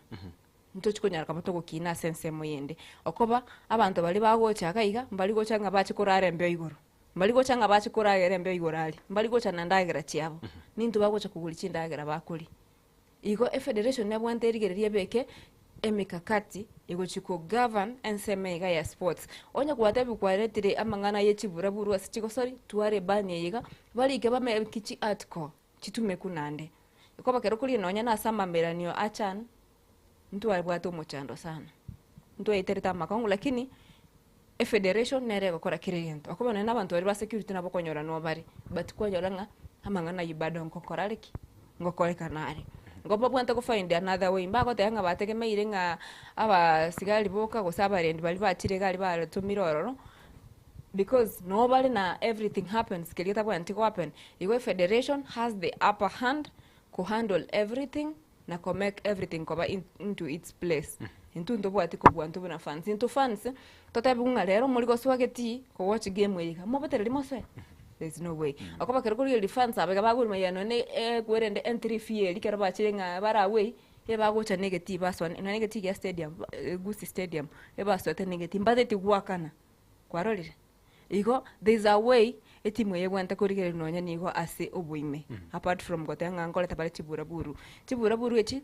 ntochi konyara koba togokina ase ensemo eyende. Okoba abanto baria bagocha iga iga, mbari gocha ng'a bache korara embeo igoro, mbari gocha ng'a bache koragera embeo igoro aria, mbari gocha na endagera chiabo, nintwe bagocha kogoria chindagera bakoria. Igo efederation nebwate erigereria ebeke emikakati egochi ko govern ensemo iga ya sports. Onye gwatebiwa kwaretire amang'ana ye chiburaburu ase chigosori, tware ebani eye iga, barike bameki chi article chitumeku naende. Okoba ekero koria nonye na ase amameranio a CHAN, ntwabwate omochando sana, ntwaeterete amakong'u lakini efederation nere egokora kera egento. Okoba nonye na abanto baria ba security nabo okonyora noo bare, but kwanyora ng'a amang'ana aywo bado nkokora are ki? Ngokorekana are. Nigo babwate go find another way, mbagoteba ng'a bategemeire ng'a abasigari boka gose abarendi baria bachire iga aria batomire ororo, because noo bare na everything happens keria getabwenereti go happen. Igo efederation has the upper hand ko handle everything na ko make everything koba into its place. Intwe ntobwati kobua intwe buna fans, intwe fans totebiwe ng'a rero mori gosoa getii ko watch game eye iga, mobetereri mosoe? There is no way. Okoba ekero korigereria fans aba iga bakorwa mayia nonye kwerende entry fee eria ekero bachire ng'a bare away, ebagocha na egetii basoa nonye na egetii gia stadium Gusii stadium, ebasoete na egetii mbateti goakana, kwarorire? Igo there is a way etimu eye ebwenerete korigereria nonye nigo ase oboime apart from goteba ng'a nkoreta bare chiburaburu. Chiburaburu echi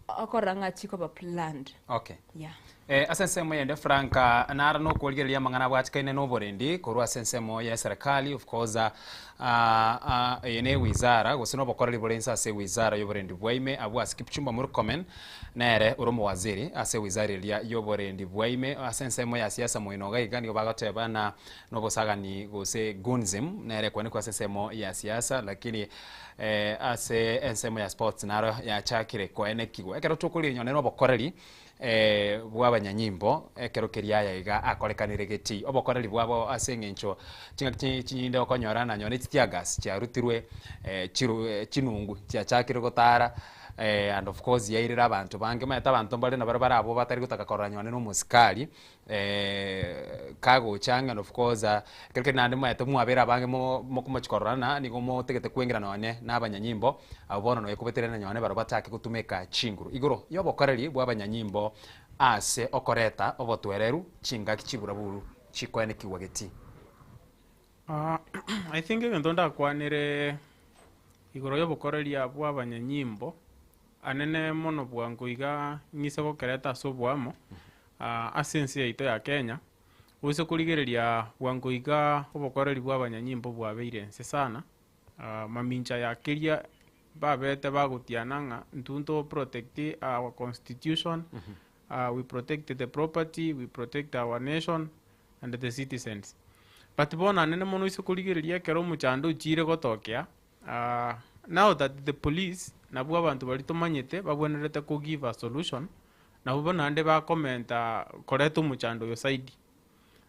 okorora ng'a chikoba planned. Okay. Yeah. Eh, ase ensemo eyende Frank naro nokorigereria amang'ana abwatikaine na oborendi korwa ase ensemo ya eserekari of course ah, ah, eye ne ewizara gose na obokoreri bore inse ase ewizara y'oborendi bwa ime abwo ase Kipchumba Murkomen Nere ore omowaziri ase ewizara eria y'oborendi bwaime ase ensemo ya siasa moino iga iga nigo bagoteba na nobosagani gose goonzim nere ekwanekwa ase ensemo ya siasa lakini ase ensemo ya sports naro yachakire koenekigwa. Ekero tokorigereria nonye nobokoreri bw'abanyanyimbo ekero keria aya iga akorekanire getii obokoreri bwabo ase eng'encho chingaki chinyinde okonyora na nonye chitear gas chiarutirwe chiru chinungu chiachakire gotara. And of course yairire abanto bange, omanyete abanto mbare nabare bare abwo batari gotaka korora nonye na omosikari kagocha ang'e and of course ekero keri naende omanyete mwabere abange mo mokomochi kororana nigo motagete koengera nonye na abanyanyimbo, abwo bono nonya kobeterana nonye barobwo bachake gotumeka chinguru. Igoro ya obokoreri bwa abanyanyimbo ase okoreta obotoereru chingaki chiburaburu chikoenekigwa getii. I think egento ndakwanere igoro y'obokoreria bw'abanyanyimbo, anene mono bwango iga ng'ise gokereta ase oboamo, ase ense yaito ya Kenya, gose korigereria bwango iga obokoreri bw'abanyanyimbo bwabeire ense sana, mamincha ya keria babete bagotiana ng'a intwe nto protect our constitution, we protect the property, we protect our nation and the citizens. But bono anene mono ase korigereria ekero omochando ochiire gotokea, now that the police nabwo abanto baria tomanyete babwenerete ko give a solution, nabwo bono naende bakomenta koreta omochando oyo zaidi.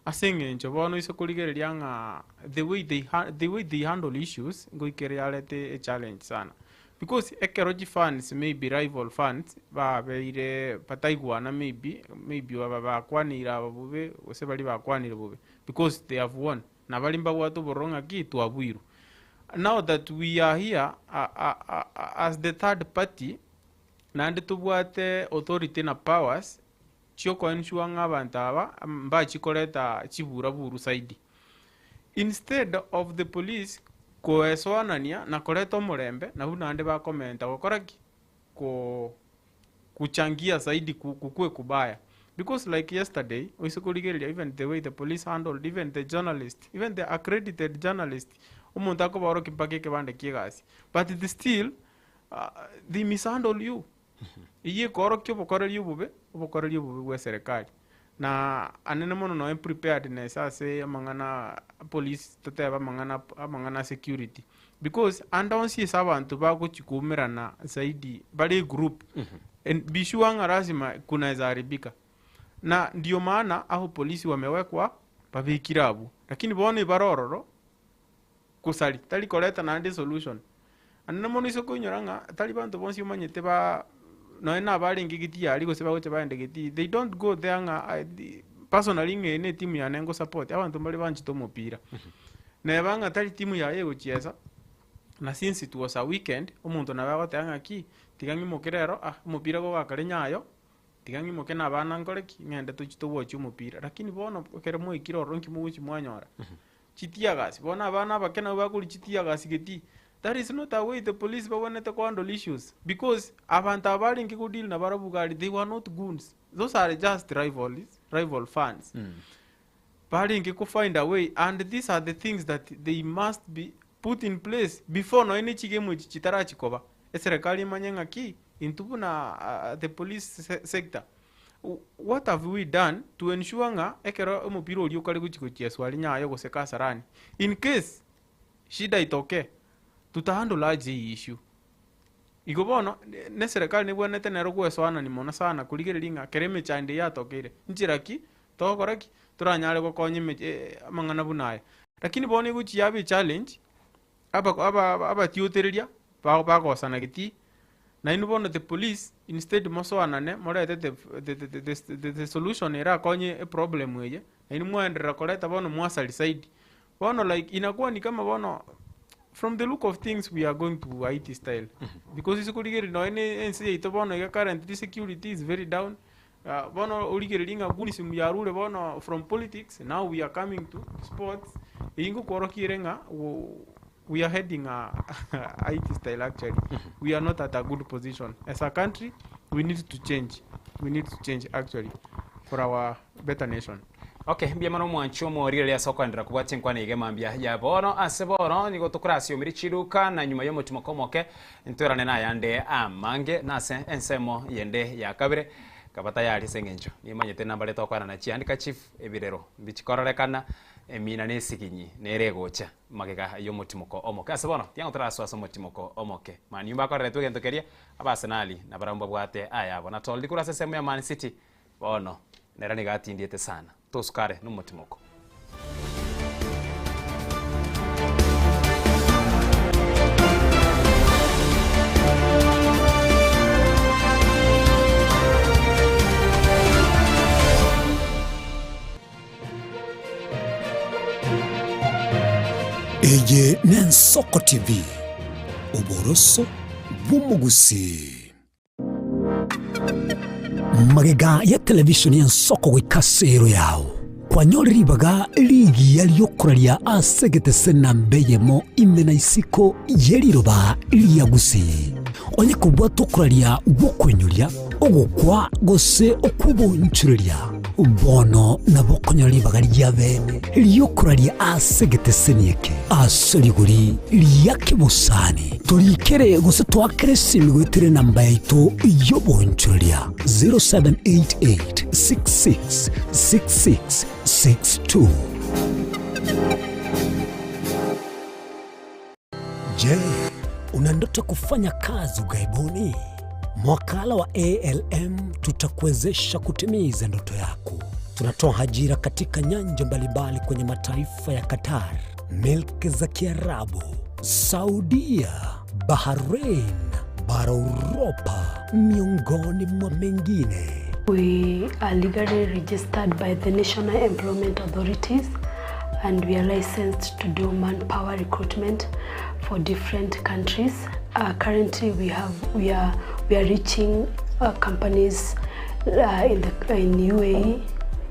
Ase eng'encho bono ase korigereria ng'a the way they the way they handle issues ngoika ere yarete echallenge sana. Because ekero chifans maybe rival fans babeire bataigwana maybe, maybe aba bakwaneire aba bobe gose baria bakwanire bobe because they have won na baria mbabwate obororo ng'aki twabuirwe. Now that we are here as the third party naende tobwate authority na powers chiokoensure ng'a abanto aba mbachie koreta chiburaburu zaidi. Instead of the police koesoanania na koreta omorembe nabwo naende bakomenta gokora ki? Ko kuchangia zaidi kukue kubaya. Because like yesterday, oise korigereria even the way the police handled even the journalist, even the accredited journalist, omonto akobaorokia mpaka ekebande kia egasi, but the still they mishandle you. Eyio ekoorokia obokoreri obobe, obokoreri obobe bw'eserekari. Na anene mono nonya preparedness ase amang'ana a police totebe amang'ana amang'ana a security, because ande onsi ase abanto bagochi koumerana zaidi bare egroup, and be sure ng'a lazima kunaeza haribika. Na ndio maana aho polisi wamewekwa babekire abwo, lakini bono ebare ororo, gosari, tari koreta naende esolution. Naende mono ase okoinyora ng'a tari banto bonsi omanyete ba nonye na abarenge getii aria gose bagocha baende getii, they don't go there ng'a personally ng'a eye na etimu yane ngosupport, abanto mbare banchete omopira. Neba ng'a tari timu yaye egochiesa, na since it was a weekend, omonto nabo agoteba ng'aki, tiga ng'imoke rero ah omopira gogakare nyayo, tiga ng'imoke na abana nkore ki, ng'ende tochie towatchie omopira. Lakini bono ekero mwaikire ororo nki mogochia mwanyora? Chiteargas, bono abana abake nabwo bakoria chiteargas getii. That is not a way the police babwenerete kohandle issues because abanto aba barenge kodeal nabarabwo iga aria they were not goons, those are just rivals, rival fans. Barenge ko find a way and these are the things that they must be put in place before nonye ne chigame echi chitarachi koba. Eserekari emanye ng'aki intwe buna the police sector what have we done to ensure ng'a ekero omopira oria okare gochi gochieswa aria Nyayo gose Kasarani, in case shida itoke, tutahandle aje hii issue. Igo bono, ne eserekari nebwenerete nero gwesoanani mono sana korigereria ng'a kera emechando eye yatokeire, nchera ki togokora ki? Toranyare gokonya emechi amang'ana buna aya. Lakini bono egochi yaba echallenge, aba aba abatiotereria bagosana getii, nainwe bono the police instead mosoanane morete the the the the solution erakonye eproblem eye, nainwe mwaenderera koreta bono mwasari zaidi. Bono like inakuwa ni kama bono from the look of things we are going to Haiti style because ase korigereria nonye na ense yaito bono iga currently security is very down, Bono origererie ng'a Buddhism yarure bono from politics, now we are coming to sports, eyio ngokworokia ere ng'a we are heading a Haiti style actually, we are not at a good position as a country, we need to change, we need to change actually for our better nation. Okay, mbuya mono omwanchi omorigereria ase okoenderera kobwatia enkwana iga mambia ya bono. Ase bono nigo tokorasiomire chiduka na nyuma y'omotimoko omoke Ntwerane nayande amange nase ensemo yende ya kabere, nkaba tayari ase engencho nimanyete nambare tokoenana chihandkerchief, ebirero mbichikororekana, emina na esiginyi nere egocha magega y'omotimoko omoke. Ase bono, tiang'o torasoe ase omotimoko omoke. Man U mbakoreretwe egento keria, Abaarsenali nabarabwo mbabwate ayabo. Na Toldi korwa ase ensemo ya Man City, bono nere nigo atindiete sana. Tosukare nomotimoko. Eye n'Ensoko TV, oboroso bw'omogusii. Magega ya televisheni y'ensoko goika ase ero yao, kwanyore ribaga rigiya ri'okoraria ase egetese namba eyemo ime na isiko ye riroba ria Gusii. Onye kobwata okoraria gw'okoinyoria, ogokwa gose okw'obonchoreria, bono nabo okonyora ribaga ria bene ri'okoraria ase egeteseni eke ase rigori ria kebosani. Torikere gose toakere esimi goetera enamba yaito y'obonchoreria 0788666662. Je, una ndoto ya kufanya kazi ughaibuni? Mwakala wa ALM tutakuwezesha kutimiza ndoto yako. Tunatoa ajira katika nyanja mbalimbali kwenye mataifa ya Qatar, milki za Kiarabu, Saudia, Bahrain, bara Uropa, miongoni mwa mengine. We are legally registered by the National Employment Authorities and we are licensed to do manpower recruitment for different countries. Currently we have we are we are reaching companies in the in UAE,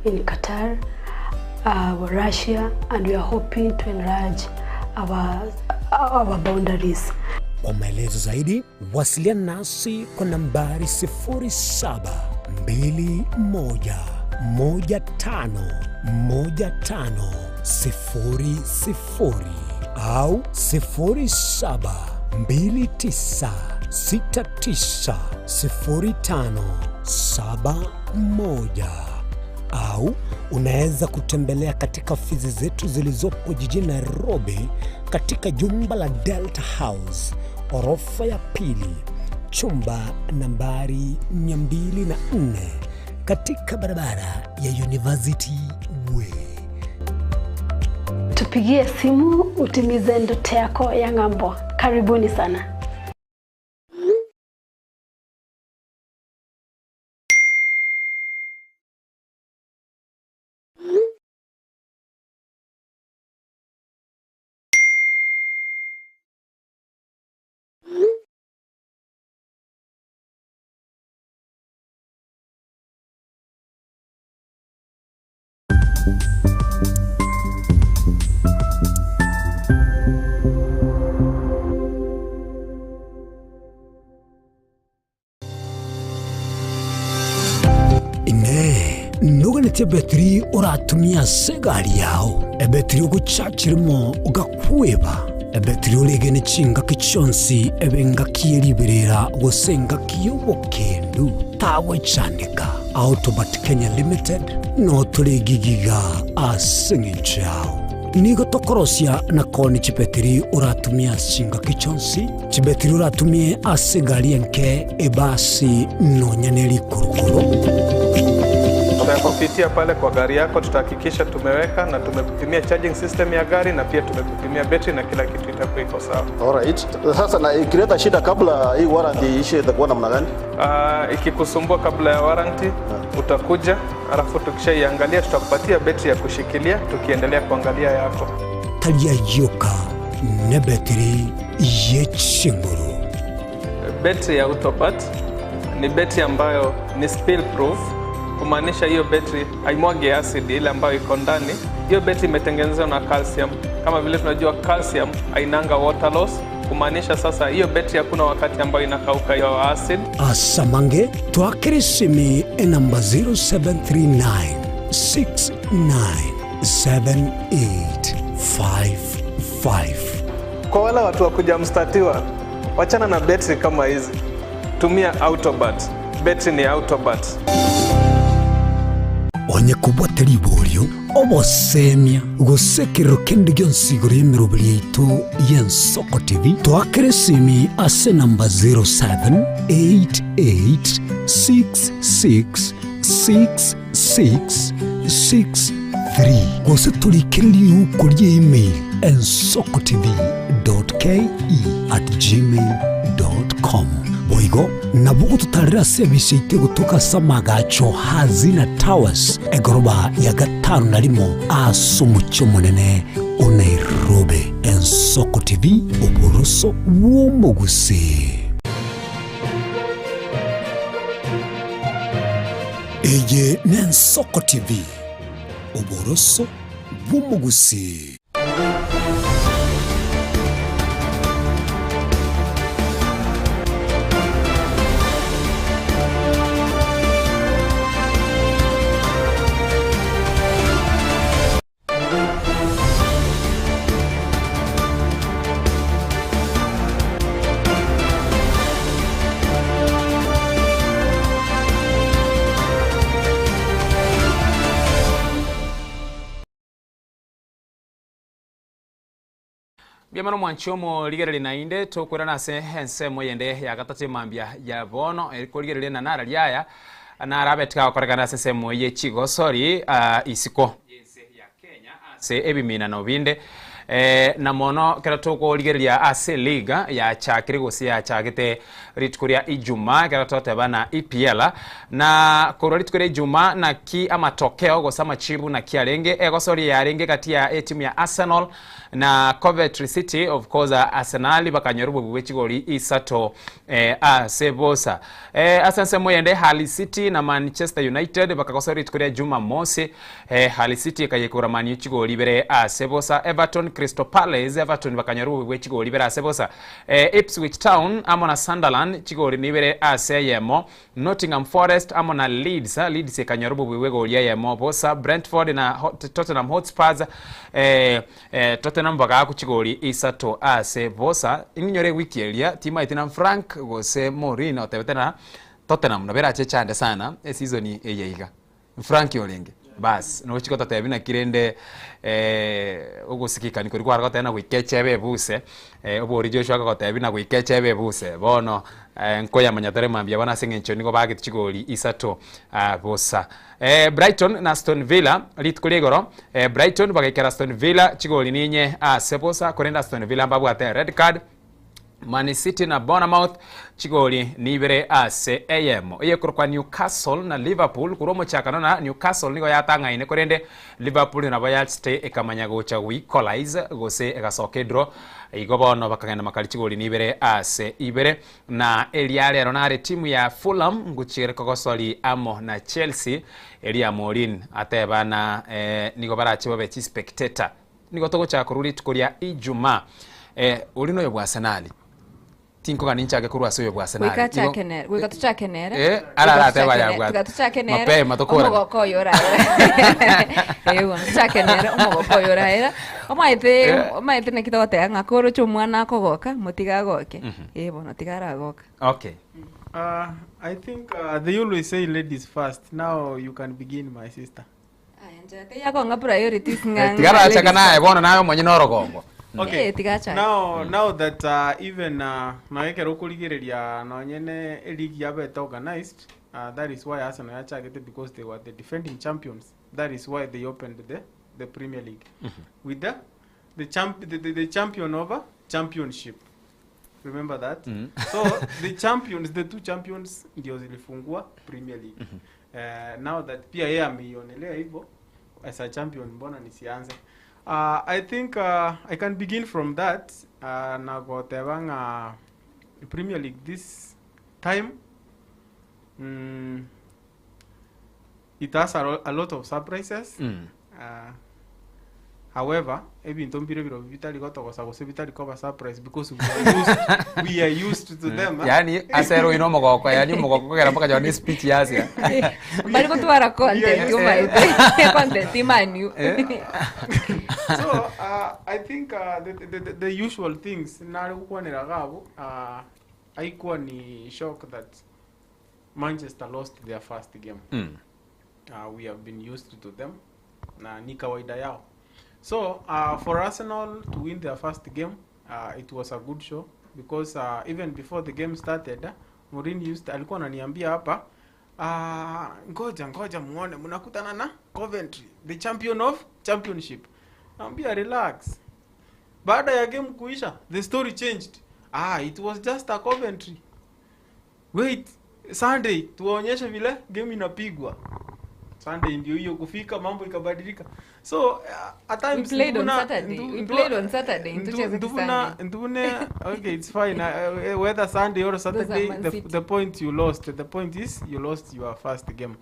in Qatar, Russia and we are hoping to enlarge our our boundaries. Kwa maelezo zaidi wasiliana nasi kwa nambari 0721151500 au 0729690571 au unaweza kutembelea katika ofisi zetu zilizopo jijini Nairobi katika jumba la Delta House orofa ya pili chumba nambari 204 katika barabara ya University Way. Tupigie simu utimize ndoto yako ya ng'ambo. Karibuni sana. Inee! Noganetie ebetiri oratumie ase egari yao, ebetiri ogochachirimo ogakweba, ebetiri oregene chingaki chionsi ebe engaki ye riberera gose engaki y'obokendu? Tagwechandeka. Autobat Kenya Limited notore egigiga ase eng'encho yao. Nigo tokorosia na koonia chibetiri oratumie ase chingaki chionsi, chibetiri oratumie ase egari enke, ebasi, nonya ne rikurukuru. Tutakupitia pale kwa gari yako, tutahakikisha tumeweka na tumekupimia charging system ya gari na pia tumekupimia betri na kila kitu itakuwa iko sawa. Alright. Sasa na ikileta shida kabla hii warranty iishe itakuwa namna gani? Ikikusumbua kabla ya warranty utakuja, alafu tukishaiangalia tutakupatia betri ya kushikilia tukiendelea kuangalia yako. Tari ayioka nebetiri ye chinguru. Betri ya Autopat ni betri ambayo ni spill proof, kumaanisha hiyo betri haimwagi acid ile ambayo iko ndani. Hiyo betri imetengenezwa na calcium. Kama vile tunajua calcium hainanga water loss, kumaanisha sasa hiyo betri hakuna wakati ambayo inakauka hiyo acid. Asamange twakere esimi enamba 0739 697855. Kwa wale watu wa kuja mstatiwa, wachana na betri kama hizi, tumia Autobat. Betri ni Autobat. Onye kobwate riborio, obosemia, gose ekerero kende gionsi igoro y'emeroberi yaito y'Ensoko TV, toakere esimi ase enamba 0788666663 gose torikere riuko ria email ensokotv.ke@gmail.com. Boigo nabo ogototarera ase ebise yaito egotoka ase amagacho Hazina Towers, egoroba ya gatano na rimo ase omochie omonene o Nairobi. Ensoko TV, oboroso bw'omogusii. Eye n'Ensoko TV, oboroso bw'omogusii. Mbuya mono mwanche omorigereria naende tokoirana ase ensemo eyende ya gatato emambia ya bono korigereria na nararia aya narabe tigagokorekana ase ensemo ye chigosori isiko y'ense ya Kenya ase ebiminano binde na mono ekero tokorigereria ase eliga yachakire gose yachagete Rituko ria Ijumaa ekero toteba na EPL, na korwa rituko ria Ijumaa naki amatokeo gose amachibu naki arenge, egosoria yarenge gati ya etimu ya Arsenal na Coventry City, of course Arsenal bakanyora obobe bwe chigori isato ase bosa. Ase ensemo eyende Hull City na Manchester United bakagosoria rituko ria Jumamosi, Hull City ekayekora Man U chigori ibere ase bosa, Everton Crystal Palace, Everton bakanyora obobe bwe chigori ibere ase bosa. Ipswich Town amo na Sunderland chigori nibere ase eyemo, Nottingham Forest amo na Leeds, Leeds ekanyora obobui bw'egori eyemo bosa, Brentford na Tottenham Hotspurs, Tottenham bagaakwa chigori isato ase bosa. Ing'inyore ewiki eria timaeti na Frank gose Mourinho otebete na Tottenham nabo erache echande sana eseason eye iga. Frank orenge Baas, nogochia gototebia naki rende ogosikikani koria kware goteba na goika echebe ebuse, obori Joshua akagotebia na goika echebe ebuse, bono nkoyamanya tore mambia bono ase eng'encho nigo bagete chigori isato bosa. Brighton na Aston Villa rituko ria igoro, Brighton bagaikera Aston Villa chigori ninye ase bosa, korende Aston Villa mbabwate red card. Man City na Bournemouth chigori nibere ase eyemo. Eyekorokwa Newcastle na Liverpool korwa omochakano na Newcastle nigo yatang'aine korende Liverpool nabo yachete ekamanya gocha goequalize gose egasoka edraw igo bono bakagenda makari chigori nibere ase ibere na eria rero nare timu ya Fulham ngochiere kogosori amo na Chelsea eria Mourinho ateba na eh, nigo barache babe chispectator Nigo togochaka korwa rituko ria Ijumaa. Eh, oria noyo bw'Arsenali. Tinkogania inchake korwa ase oyo bw'Arsenali. Goika Nigo- achake nere, goika tochake nere. Eh, Goika arara ateba tochake ne- yabwate. Goika tochake nere. Mapema tokorane. Omogoko oyo oraera. Eh, bono tochake nere omogoko oyo oraera. Omaete, Eh. omaete naki togoteba ng'a koroche omwana akogoka, motige agoke. Eh, bono tiga aragoka. Okay. I think they always say ladies first. Now you can begin my sister. Tiyakong'a priorities ng'a Tiga arachaka naye bono naye omonyene orogongo. Okay. Eh, tiga achake. Now, now that even nonya ekero okorigereria nonye ne eleague yabete organized, that is why Arsenal yachagete because they were the defending champions. That is why they opened the Premier League with the champion over championship. Remember that? So the champions, the two champions ndio zilifungua Premier League. Now that pia yeye ameionelea hivyo as a champion, mbona nisianze? I think I can begin from that na goteba ng'a Premier League this time it has a lot of surprises. However, ebinto mbire biro bitari gotogosa gose bitari koba surprise because we are used to them. Eh? Yani asero ino omogoko yani omogoko kogera mpaka jone speech yasia. Bari gotwara content omaete content imaniu. So I think the usual things nari gukwanera gabo haikuwa ni shock that Manchester lost their first game. We have been used to them na ni kawaida yao. So for Arsenal to win their first game, it was a good show because even before the game started, Mourinho used alikuwa ananiambia hapa ngoja ngoja muone mnakutana na Coventry, the champion of championship. Naambia relax. Baada ya game kuisha, the story changed. Ah, it was just a Coventry. Wait, Sunday tuwaonyeshe vile game inapigwa. Sunday ndio hiyo kufika, mambo ikabadilika. So at We times played on nduna- Saturday. We played on Saturday. Tucheze Sunday. ndune okay, it's fine. Whether Sunday or Those are Saturday, Man City. the point you lost, the point is you lost your first game.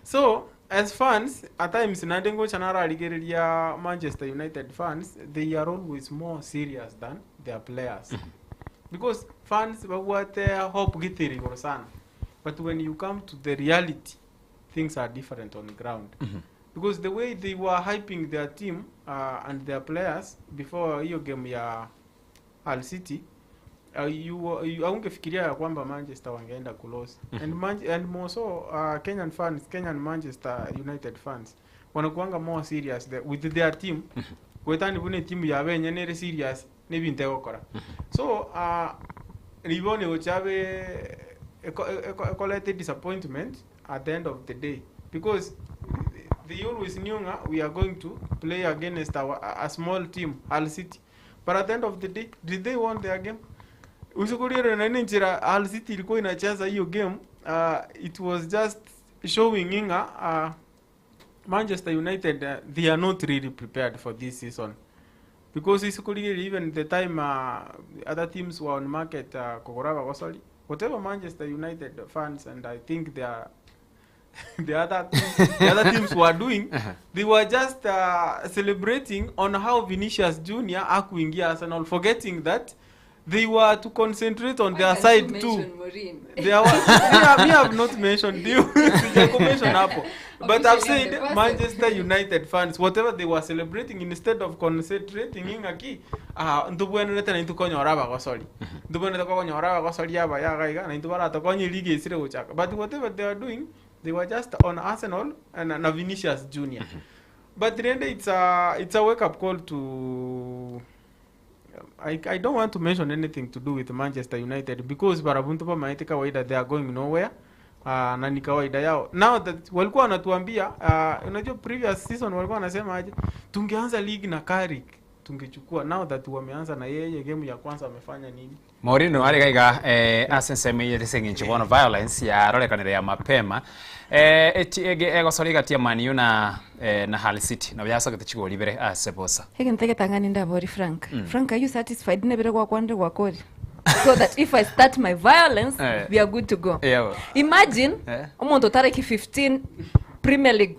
So as fans, at times nande ngocha nararigereria Manchester United fans, they are always more serious than their players. Because fans babwate hope gitiri igoro sana. But when you come to the reality, things are different on the ground. Because the way they were hyping their team and their players before hiyo game ya Hull City, you haungefikiria ya kwamba Manchester wangeenda kulose. And more so Kenyan fans, Kenyan Manchester United fans wanakuanga more serious with their team. Gwetani bune timu ya benye nere serious nebinte gokora. So ribone gochabe ekolete disappointment at the end of the day because they always knew nga we are going to play against our a small team, Hull City. But at the end of the day, did they won their game? Usikurire na nini Hull City ilikuwa inacheza hiyo game, it was just showing inga Manchester United, they are not really prepared for this season because isikurire even the time other teams were on market kogora bagosori whatever Manchester United fans, and I think they are the other teams were doing, they were just celebrating on how Vinicius Junior akuingia Arsenal, forgetting that they were to concentrate on Why their can't side you too. mention Mourinho? They are, me have not mentioned you. Sijakumention hapo. But I've Officially I'm said the person. Manchester United fans, whatever they were celebrating, instead of concentrating ingaki, ntubwenerete na intukonyora abagosori. Ntubwenerete konyora abagosori aba yagaiga na intubaratokonye league isire gochaka. But whatever they were doing, they were just on Arsenal and na Vinicius Junior. But really it's a wake up call to I don't want to mention anything to do with Manchester United because barabuntu bamaete kawaida they are going nowhere. Na ni kawaida yao. Now that walikuwa wanatuambia, unajua previous season walikuwa wanasema aje, tungeanza league na Carrick. Tungechukua now that wameanza na yeye game ya kwanza amefanya nini? Mourinho are iga iga eh, ase ensemo eye ase eng'encho bono violence yarorekanire ya mapema eh, eti ege egosori egati ya Man U na eh, na Hull City nabo yasogete chigori ibere ase bosa. Egento egetang'ani ndabori Frank. Frank, are you satisfied nebere gwakwanire gwakori? So that if I start my violence, Eh. we are good to go. Yebo. Imagine Eh. omonto otareki 15 Premier League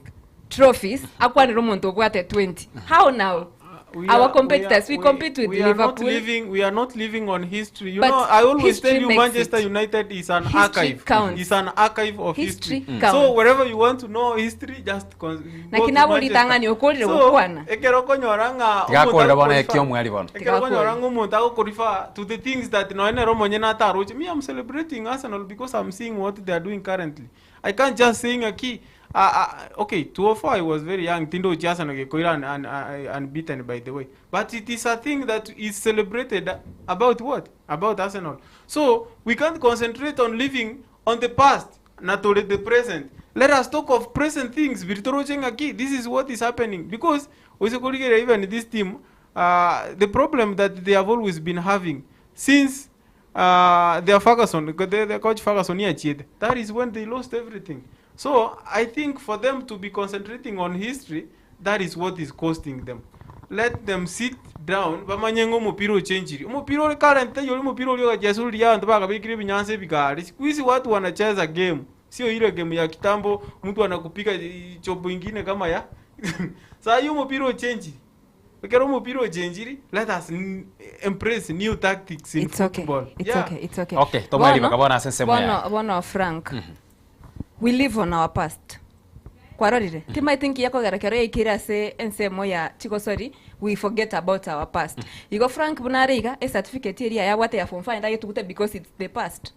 trophies akwanire omonto obwate 20. How now? We Our are- competitors, we, we- compete with we are not Liverpool. living we are not living on history you But know i always history tell you makes manchester it. united is an History archive counts. is an archive of History history, counts. so wherever you want to know history just con- Na go to kinabo Manchester. ritang'ani okorire So, gokwana. ekero okonyora ng'a Tigakorera omonto bono agokorefer- ekio omweri bono. ekero okonyora ng'a omonto agokorefer to the things that nonya nere omonyene ataroche me i'm celebrating arsenal because i'm seeing what they are doing currently i can't just say ng'aki uh, uh, okay 204 i was very young tindochi arsenal gekoira un, un, un, unbeaten by the way but it is a thing that is celebrated about what about arsenal so we can't concentrate on living on the past not only the present let us talk of present things biritoroche ng'aki this is what is happening because oisekorigera even this team uh, the problem that they have always been having since uh, their Ferguson, the, the coach Ferguson achieved. That is when they lost everything. So I think for them to be concentrating on history, that is what is costing them. Let them sit down bamanye ng'a omopira ochenchiri omopira ore current ori omopira ori ogachesa oria abanto bagabekire ebinyansa ebigari siku hizi watu wanacheza game sio ile game ya kitambo mtu anakupika eh, chobo ingine kama ya saa hiyo omopira ochenchiri ekero omopira ochenchiri let us n- embrace new tactics in It's okay. football It's yeah. okay. It's okay. Okay, tomweri Bono- bakabona ase ensemo bono, yaye. bono Frank. We live on our past. Kwarorire. Mm. Tima think yakogera kero yaikire ase ensemo ya chigosori we forget about our past. Igo Frank bunare iga e certificate eria yabwate ya form 5 ndagetugute because it's the past.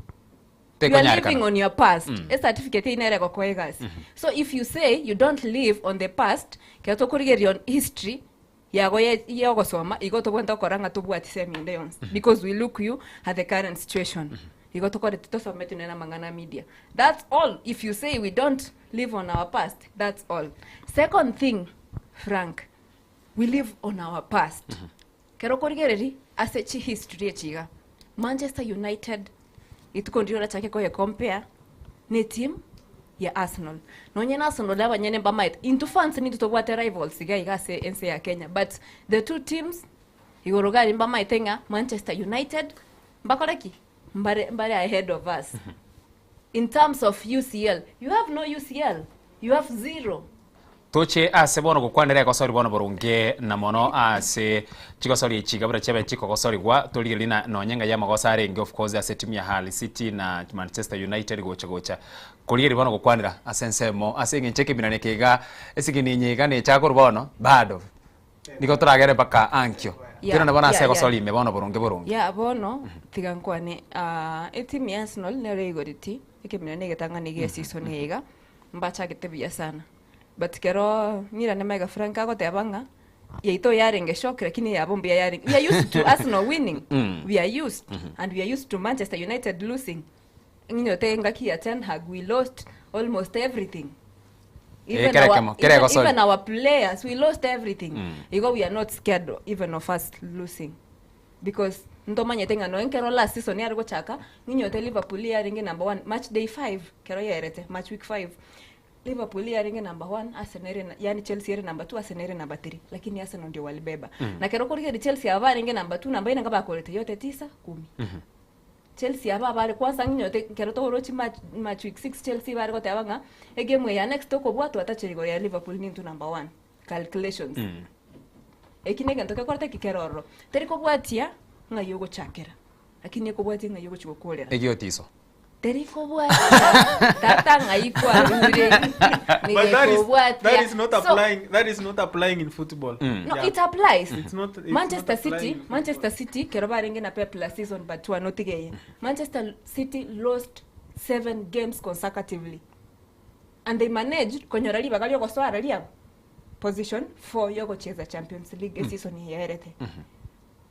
You are Tekonyarekana. living on your past. Mm. E certificate inere gokoegasi. So if you say you don't live on the past, kero tokorigeria on history yago ye- yogosoma igo tobwente gokora ng'a tobwatise eminde yonsi because we look you at the current situation igo tokorete tosomete nena mang'ana media that's all if you say we don't live on our past that's all second thing frank we live on our past kero korigereri ase chi history echiga manchester united ituko ndio rachake koye compare ne team ya arsenal nonye na arsenal abanyene mbamaete into fans nintu tobwate rivals iga iga ase ense ya kenya but the two teams igoro gari mbamaete ng'a manchester united mbakore ki mbare, mbare ahead of us in terms of ucl you have no ucl you have zero toche ase bono gokwanera egosori bono boronge na mono ase chigosori echi gabura chiabe chikogosorigwa torigereria na nonye ng'a ya amagoso arenge of course ase timu ya Hull City na Manchester United gocha gocha korigereria bono gokwanera ase ensemo ase eng'encho ekeminane keiga esigini enye iga nechakorwa bono bado nigo toragere mpaka ankio Yeah, tera na bono ase yeah, egosori yeah. ime bono boronge boronge ya bono tiga nkwane uh, etimu ya arsenal nero igoreti ekeminane egetang'ani gia season iga mbachagete buya sana but kero ng'irane maiga frank agoteba ng'a yaito yarenge shock lakini yabo mbuya yarenge we are used to arsenal winning Mm. we are used Mhm. and we are used to manchester united losing ng'inyote ngaki ya ten hag we lost almost everything Eh, even, kere our, kemo- kere even, egosori. even our players we lost everything Mm. igo we are not scared even of us losing because ntomanyete ng'a noe nkero last season yari gochaka ng'inyote liverpool yarenge number one match day 5 kero yerete match week 5 liverpool yarenge number 1 arsenal ere na- yani chelsea ere number 2 arsenal ere number 3 lakini arsenal ndio walibeba Mm. na kero korigeri chelsea aba barenge number 2 namba ine ngabakorete yote tisa kumi chelsea aba bare kwanza ng'inyote kero togorochi match, match week 6 chelsea bare goteba ng'a egame ya next okobwatwa atacheri igoro ya liverpool nintu number 1 calculations Mm. eki na egento gekorete kikerororo teri kobwatia ng'ai ogochakera lakini ekobwatia ng'ai ogochi gokorera egiotiso teri kobwatia tata ng'ai kwarure But that is, that is not So- applying that is not applying in football. No, Yeah. it applies. It's not it's Manchester not applying City, in Manchester City kero barenge na Pep last season but wanotigeye. Manchester City lost seven games consecutively. And they managed konyora ribaga riogoswara riabo position 4 yogocheza Champions League mm. season yerete.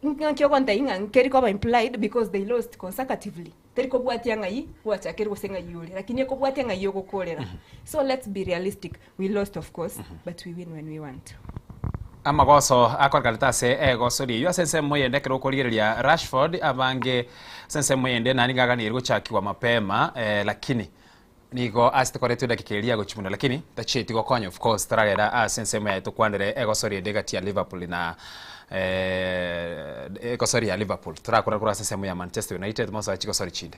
Ng'aki ogonte ing'a nkeri koba implied because they lost consecutively. Teri kobwatia ng'ai gwachakeri gose ng'ai ore lakini ekobwatia ng'ai ogokorera. So let's be realistic. We lost of course, but we win when we want. Amagoso akorekanete ase egosori eyio ase ensemo eyende ekero okorigereria Rashford abange ase ensemo eyende naende nigo aganeirie gochakigwa mapema eh, lakini nigo asete koretwa edakika eria gochia buna lakini tachieti gokonya of course taragera ase ensemo yaye tokwanere egosori ende egati ya Liverpool na eh, egosori ya Liverpool torakora korwa ase ensemo ya Manchester United mosoe chigosori chinde.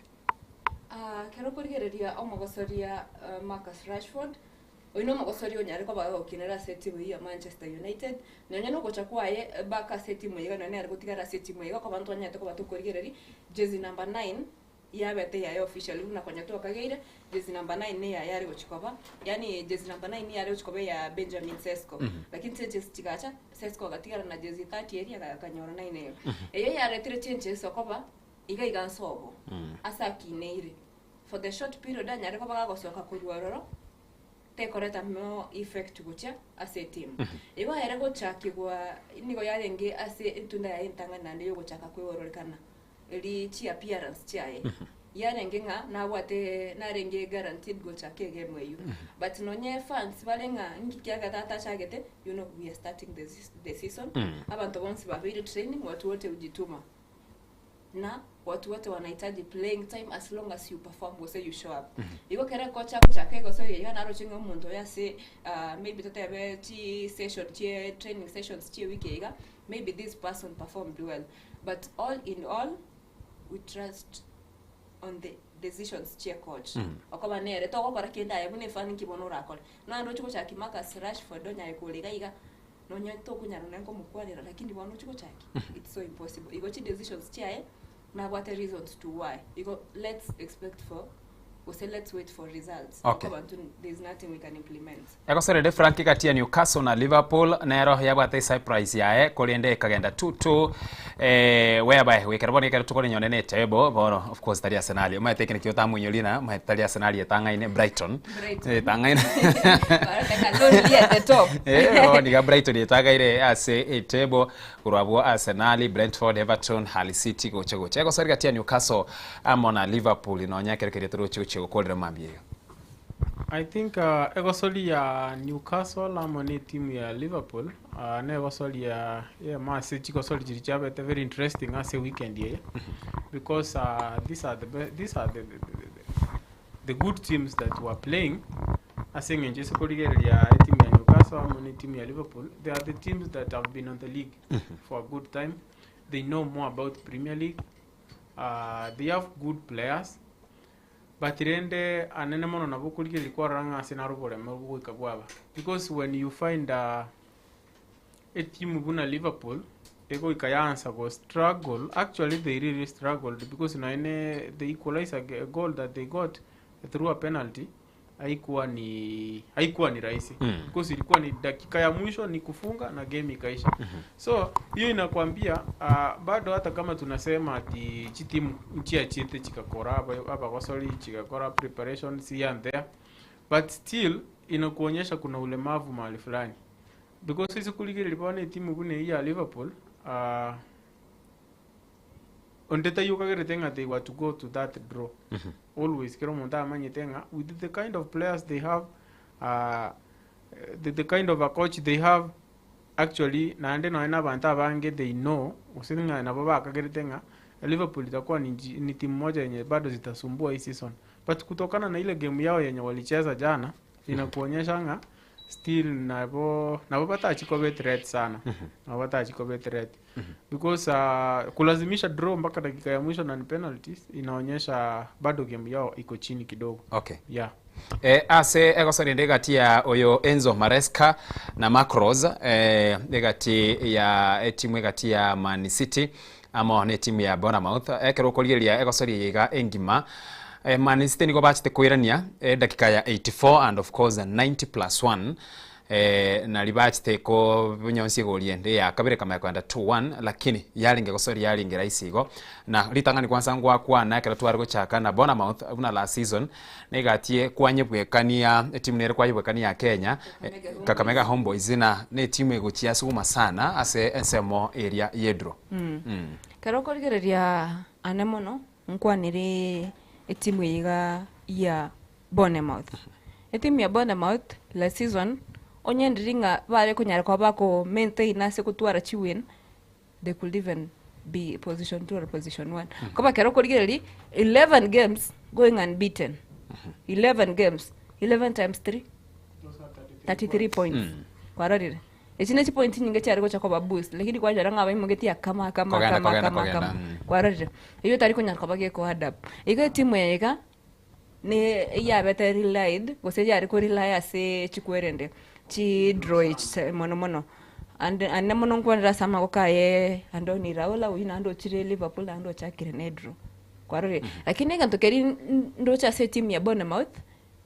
Ah, kero okorigereria omogosoria eh, Marcus Rashford Oyio nomogosori onyare koba agokinera ase etimu eyio ya Manchester United, nonya nogocha kwaye back ase etimu eye iga nonya nere gotigara ase etimu eye iga koba ntwanyarete koba tokorigereria jezi number 9 yabete eyaye officially buna konya twakageire jezi number 9 neyaye are gochia koba yaani jezi number 9 yare gochia koba eya Benjamin Sesko lakini changes chigacha Sesko agatigara na jezi 30 eria akanyora 9 eyo. Eyio yaretire changes okoba iga iga nsobo ase akineire for the short period anyare koba gagosoka korwa ororo tekoreta more effect gochia ase etimu. Igo ere gochakigwa nigo yarenge ase entunda yaye entang'ani naende yogochaka kweororekana eri chi appearance chiaye. Yarenge ng'a nabwate narenge guaranteed gochaka egemu eywo. But nonye fans bare ng'a inki kiagera tatachagete, you know we are starting the the season, abanto bonsi babeire training watu wote hujituma. Na watu wote wanahitaji playing time as long as you perform gose you show up. Igo kera kocha gochaka egosoria iga naroche ng'a omonto oyo ase ah, maybe totebe chi session chie training sessions chie wiki iga, maybe this person performed well. But all in all, we trust on the decisions chie coach. Okoba nere togokora kende aye buna efani nki bono orakore. Naende ochi gochaki Marcus Rashford onyare kore iga iga, Nonya tokonyara nonya nkomokwanera lakini bono ochie gochaki it's so impossible. Igo chi decisions chiaye nabwate reasons to why. Igo let's expect for gose let's wait for results. Okay. Okoba intwe there is nothing we can implement. Egosorire Frank gati ya Newcastle na Liverpool nero yabwate esurprise yaye korende ekagenda 2-2 eh, whereby goikera bono ekero tokorinyora ne etable bono of course tari Arsenal omanyete ekero ekio otamoinyoria na omanyete tari Arsenal etang'aine Brighton Brighton. Etang'aine Barataka lonely at the top. Eh, bono iga Brighton etagaire ase etable korwa abwo Arsenal, Brentford, Everton, Hull City gocha gocha. Egosori gati ya Newcastle amo na Liverpool nonya ekero keria toroche gochia gokorera mambia iga. I think uh, egosori ya Newcastle amo ne etimu ya Liverpool uh, ne egosori ya eyemo ase chigosori chiria chiabete very interesting ase weekend eye because uh, these are the, be- these are the, the, the, the, the good teams that were playing ase eng'encho ase korigereria etimu ya Newcastle amo ne etimu ya Liverpool they are the teams that have been on the league for a good time they know more about Premier League uh, they have good players but rende anene mono nabo okorigereria kwarora ng'a ase naro oboremo bogoika bwaba because when you find uh, etimu buna Liverpool egoika yaansa go struggle actually they really struggled because naende the equalizer goal that they got through a penalty haikuwa ni haikuwa ni rahisi Mm. because ilikuwa ni dakika ya mwisho ni kufunga na game ikaisha so hiyo inakwambia uh, bado hata kama tunasema ati chitimu nchiachite chikakora aba- abagosori chikakora preparations here and there but still inakuonyesha kuna ulemavu mahali fulani because ase korigereria bono etimu buna eyio ya Liverpool uh, onde taiyo okagerete ng'a they were to go to that draw always kera omonto amanyete ng'a with the kind of players they have uh, the, the kind of a coach they have actually naende nonya na abanto abange they know gose ng'a nabo bakagerete ng'a Liverpool itakuwa ni, nji- ni timu moja yenye bado zitasumbua hii season but kutokana na ile game yao yenye walicheza jana inakuonyesha ng'a still nabo nabo batachikobe threat sana nabo batachikobe threat because uh, kulazimisha draw mpaka dakika ya mwisho na ni penalties inaonyesha bado game yao iko chini kidogo Okay. yeah Eh, ase egosori ende egati ya oyo Enzo Maresca na Marc Rose eh, egati ya etimu egati ya Man City amo na etimu ya Bournemouth ekero okorigereria egosori eye iga engima eh, Man City nigo bachete koirania edakika ya 84 and of course 90 plus 1 eh, nari bachete kobonyonsia egori ende ya kabere ekamanya kogenda 2-1 lakini yarenge gosori yarenge rahisi igo na ritang'ani kwanza ngwakwana ekero tware gochaka na Bournemouth buna last season negatie kwanyebwekania etimu nere kwanyebwekania ya Kenya eh, Kakamega Homeboyz na ne etimu egochia ase goma sana ase ensemo eria y'edraw Mm. mm. Ekero okorigereria ane mono, nkwanere etimu eye iga ya Bournemouth. Etimu ya Bournemouth last season, Onye ndiri ng'a bare konyara koba bako maintain ase gotwara chiwin, they could even be position 2 or position 1. Koba ekero okorigereria 11 games going unbeaten, 11 games, 11 times 3, 33 points. Kwarorire? Echi ne chipoints chinyinge chiare gocha koba boost, lakini kwanyora ng'a abaimogetie akamo akamo Kogenda, akamo kogenda, akamo kogenda, akamo. mm. Kwarorire? Eyio otari konyara koba geko add up. Igo etimu eye iga, ne eyabete relied gose yare ko rely ase chikwerende chi draw echi mono mono. Ande ande mono nkwanere ase amagoko aye Andoni Iraola oyio naende ochire Liverpool naende ochakire ne draw. Kwarorire? Lakini egento keria ndoche ase etimu ya Bournemouth,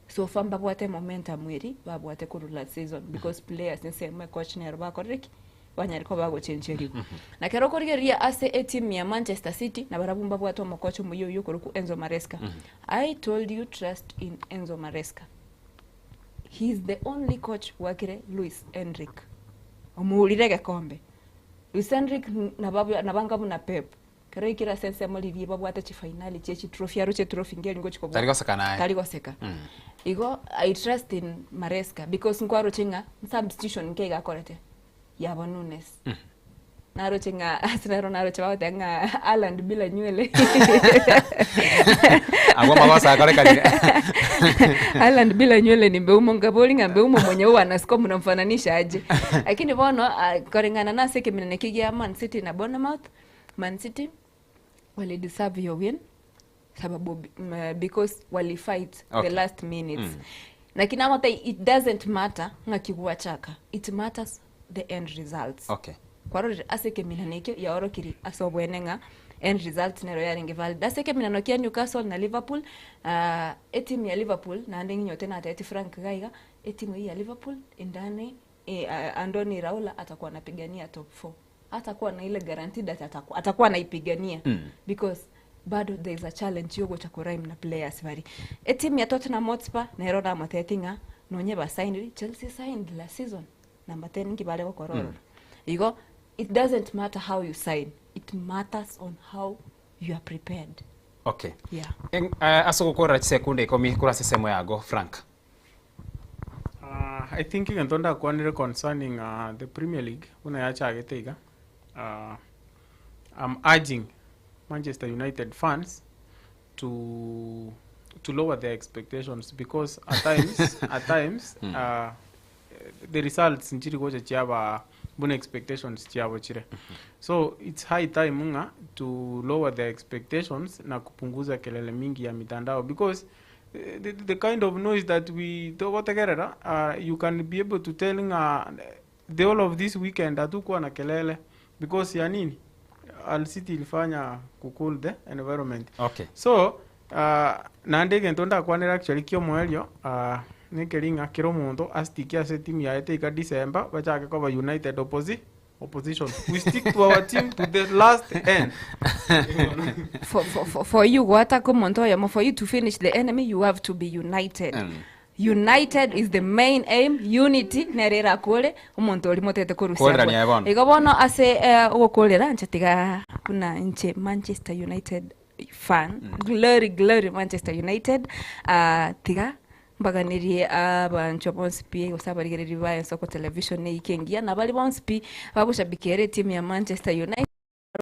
so far mbabwate momentum eria babwate korwa last season because players ensemo ecoach nero bakorire ki? Banyare koba bagochencherigwa. Na ekero okorigereria ase etimu ya Manchester City, nabarabwo mbabwate omokocha omuya oyio okorokwa Enzo Maresca. I told you trust in Enzo Maresca. He is the only coach gwakire Luis Enrique. Omourire egekombe. Luis Enrique nababwa nabanga buna Pep. Ekero aikire ase ensemo riria babwate chifainali chie chitrophy aroche etrophy nkeri ngochi kobua. Tari goseka naye. Tari goseka. Igo I trust in Maresca because nkwaroche ng'a substitution nke iga akorete yabo Nunes. Naroche ng'a ase naro naroche bagoteba ng'a Haaland bila nywele. Abwo amagoso akorekanire. Haaland bila nywele ni Mbeumo nkabori ng'a Mbeumo mwenye huwa anascore mnamfananisha aje? Lakini bono ah, koreng'ana na ase ekeminene eke gia Man City na Bournemouth, Man City wali deserve your win sababu because wali fight Okay. the last minutes. Lakini amate it doesn't matter ng'aki gwachaka, it matters the end results. Kwarorire ase ekeminano ekio yaorokiri ase obwene ng'a end result nero yarenge valid. Ase ekeminano kia Newcastle na Liverpool, ah, etimu ya Liverpool naende ng'inyote natebeti Frank iga iga, etimu eyio ya Liverpool indani eh, Andoni Iraola atakuwa anapigania top 4. Atakuwa na ile guaranteed that atakuwa, atakuwa anaipigania because bado there is a challenge yogocha korime na players bari. Etimu ya Tottenham Hotspur nero namoteti ng'a nonye basainiri Chelsea signed last season number 10 nki bare gokora ororo. Igo it doesn't matter how you sign, it matters on how you are prepared. Okay. Yeah. Eng- eh, ase ogokorera chisekunde ikomi korwa ase esemo yago Frank. Uh, I think egento ndakwanire concerning uh, the Premier League buna yachagete iga uh, I'm urging Manchester United fans to to lower their expectations because at times at times uh, the results nchiri gocha chiaba buna expectations chiabo chire so it's high time ng'a to lower their expectations na kupunguza kelele mingi ya mitandao because eh, the, the kind of noise that we togotegerera uh, you can be able to tell ng'a the whole of this weekend hatukuwa na kelele because ya nini Al City ilifanya kucool the environment so uh, naende egento ndakwanera actually kia omoerio uh, nekeri ng'a kera omonto asitike ase etimu yaye teika December bachake koba united opposi opposition we stick to our team to the last end for, for, for, for you gwataka omonto oyomo for you to finish the enemy you have to be united. United is the main aim, unity nere erakore omonto oria motete korusia Korerania abwo. aye bono. Igo bono ase eh, ogokorera inche tiga buna inche Manchester United fan, glory glory Manchester United, ah, tiga mbaganerie abanchwa bonsi pi gose abarigereria ba Ensoko Television eyike engiya na baria bonsi pi bagoshabikia ere etimu ya Manchester United.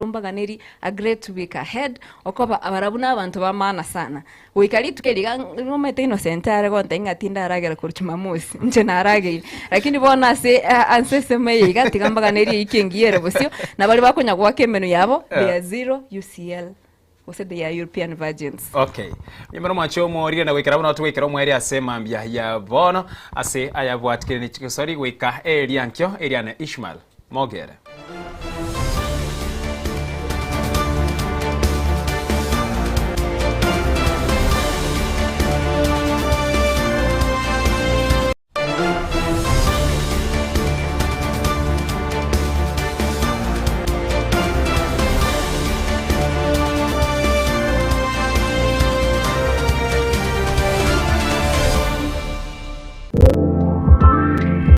Mbaganeri a great week ahead okoba abarabwo na abanto ba maana sana goika rituko eri iga ng'omete Innocent are gontebia ng'a tindaragera korwa Jumamosi inche narageire lakini bono ase ase esemo eye iga tiga mbaganerie ewiki engiya ere bosio na baria bakonya goaka emenwa yabo they are zero UCL gose they are European virgins. Okay. Nyuma nomwanche omorire na goikera buna togoikera omweri ase mambia ya bono ase ayabwatikire ne chigosori goika eriankio eriane Ishmael Mogere.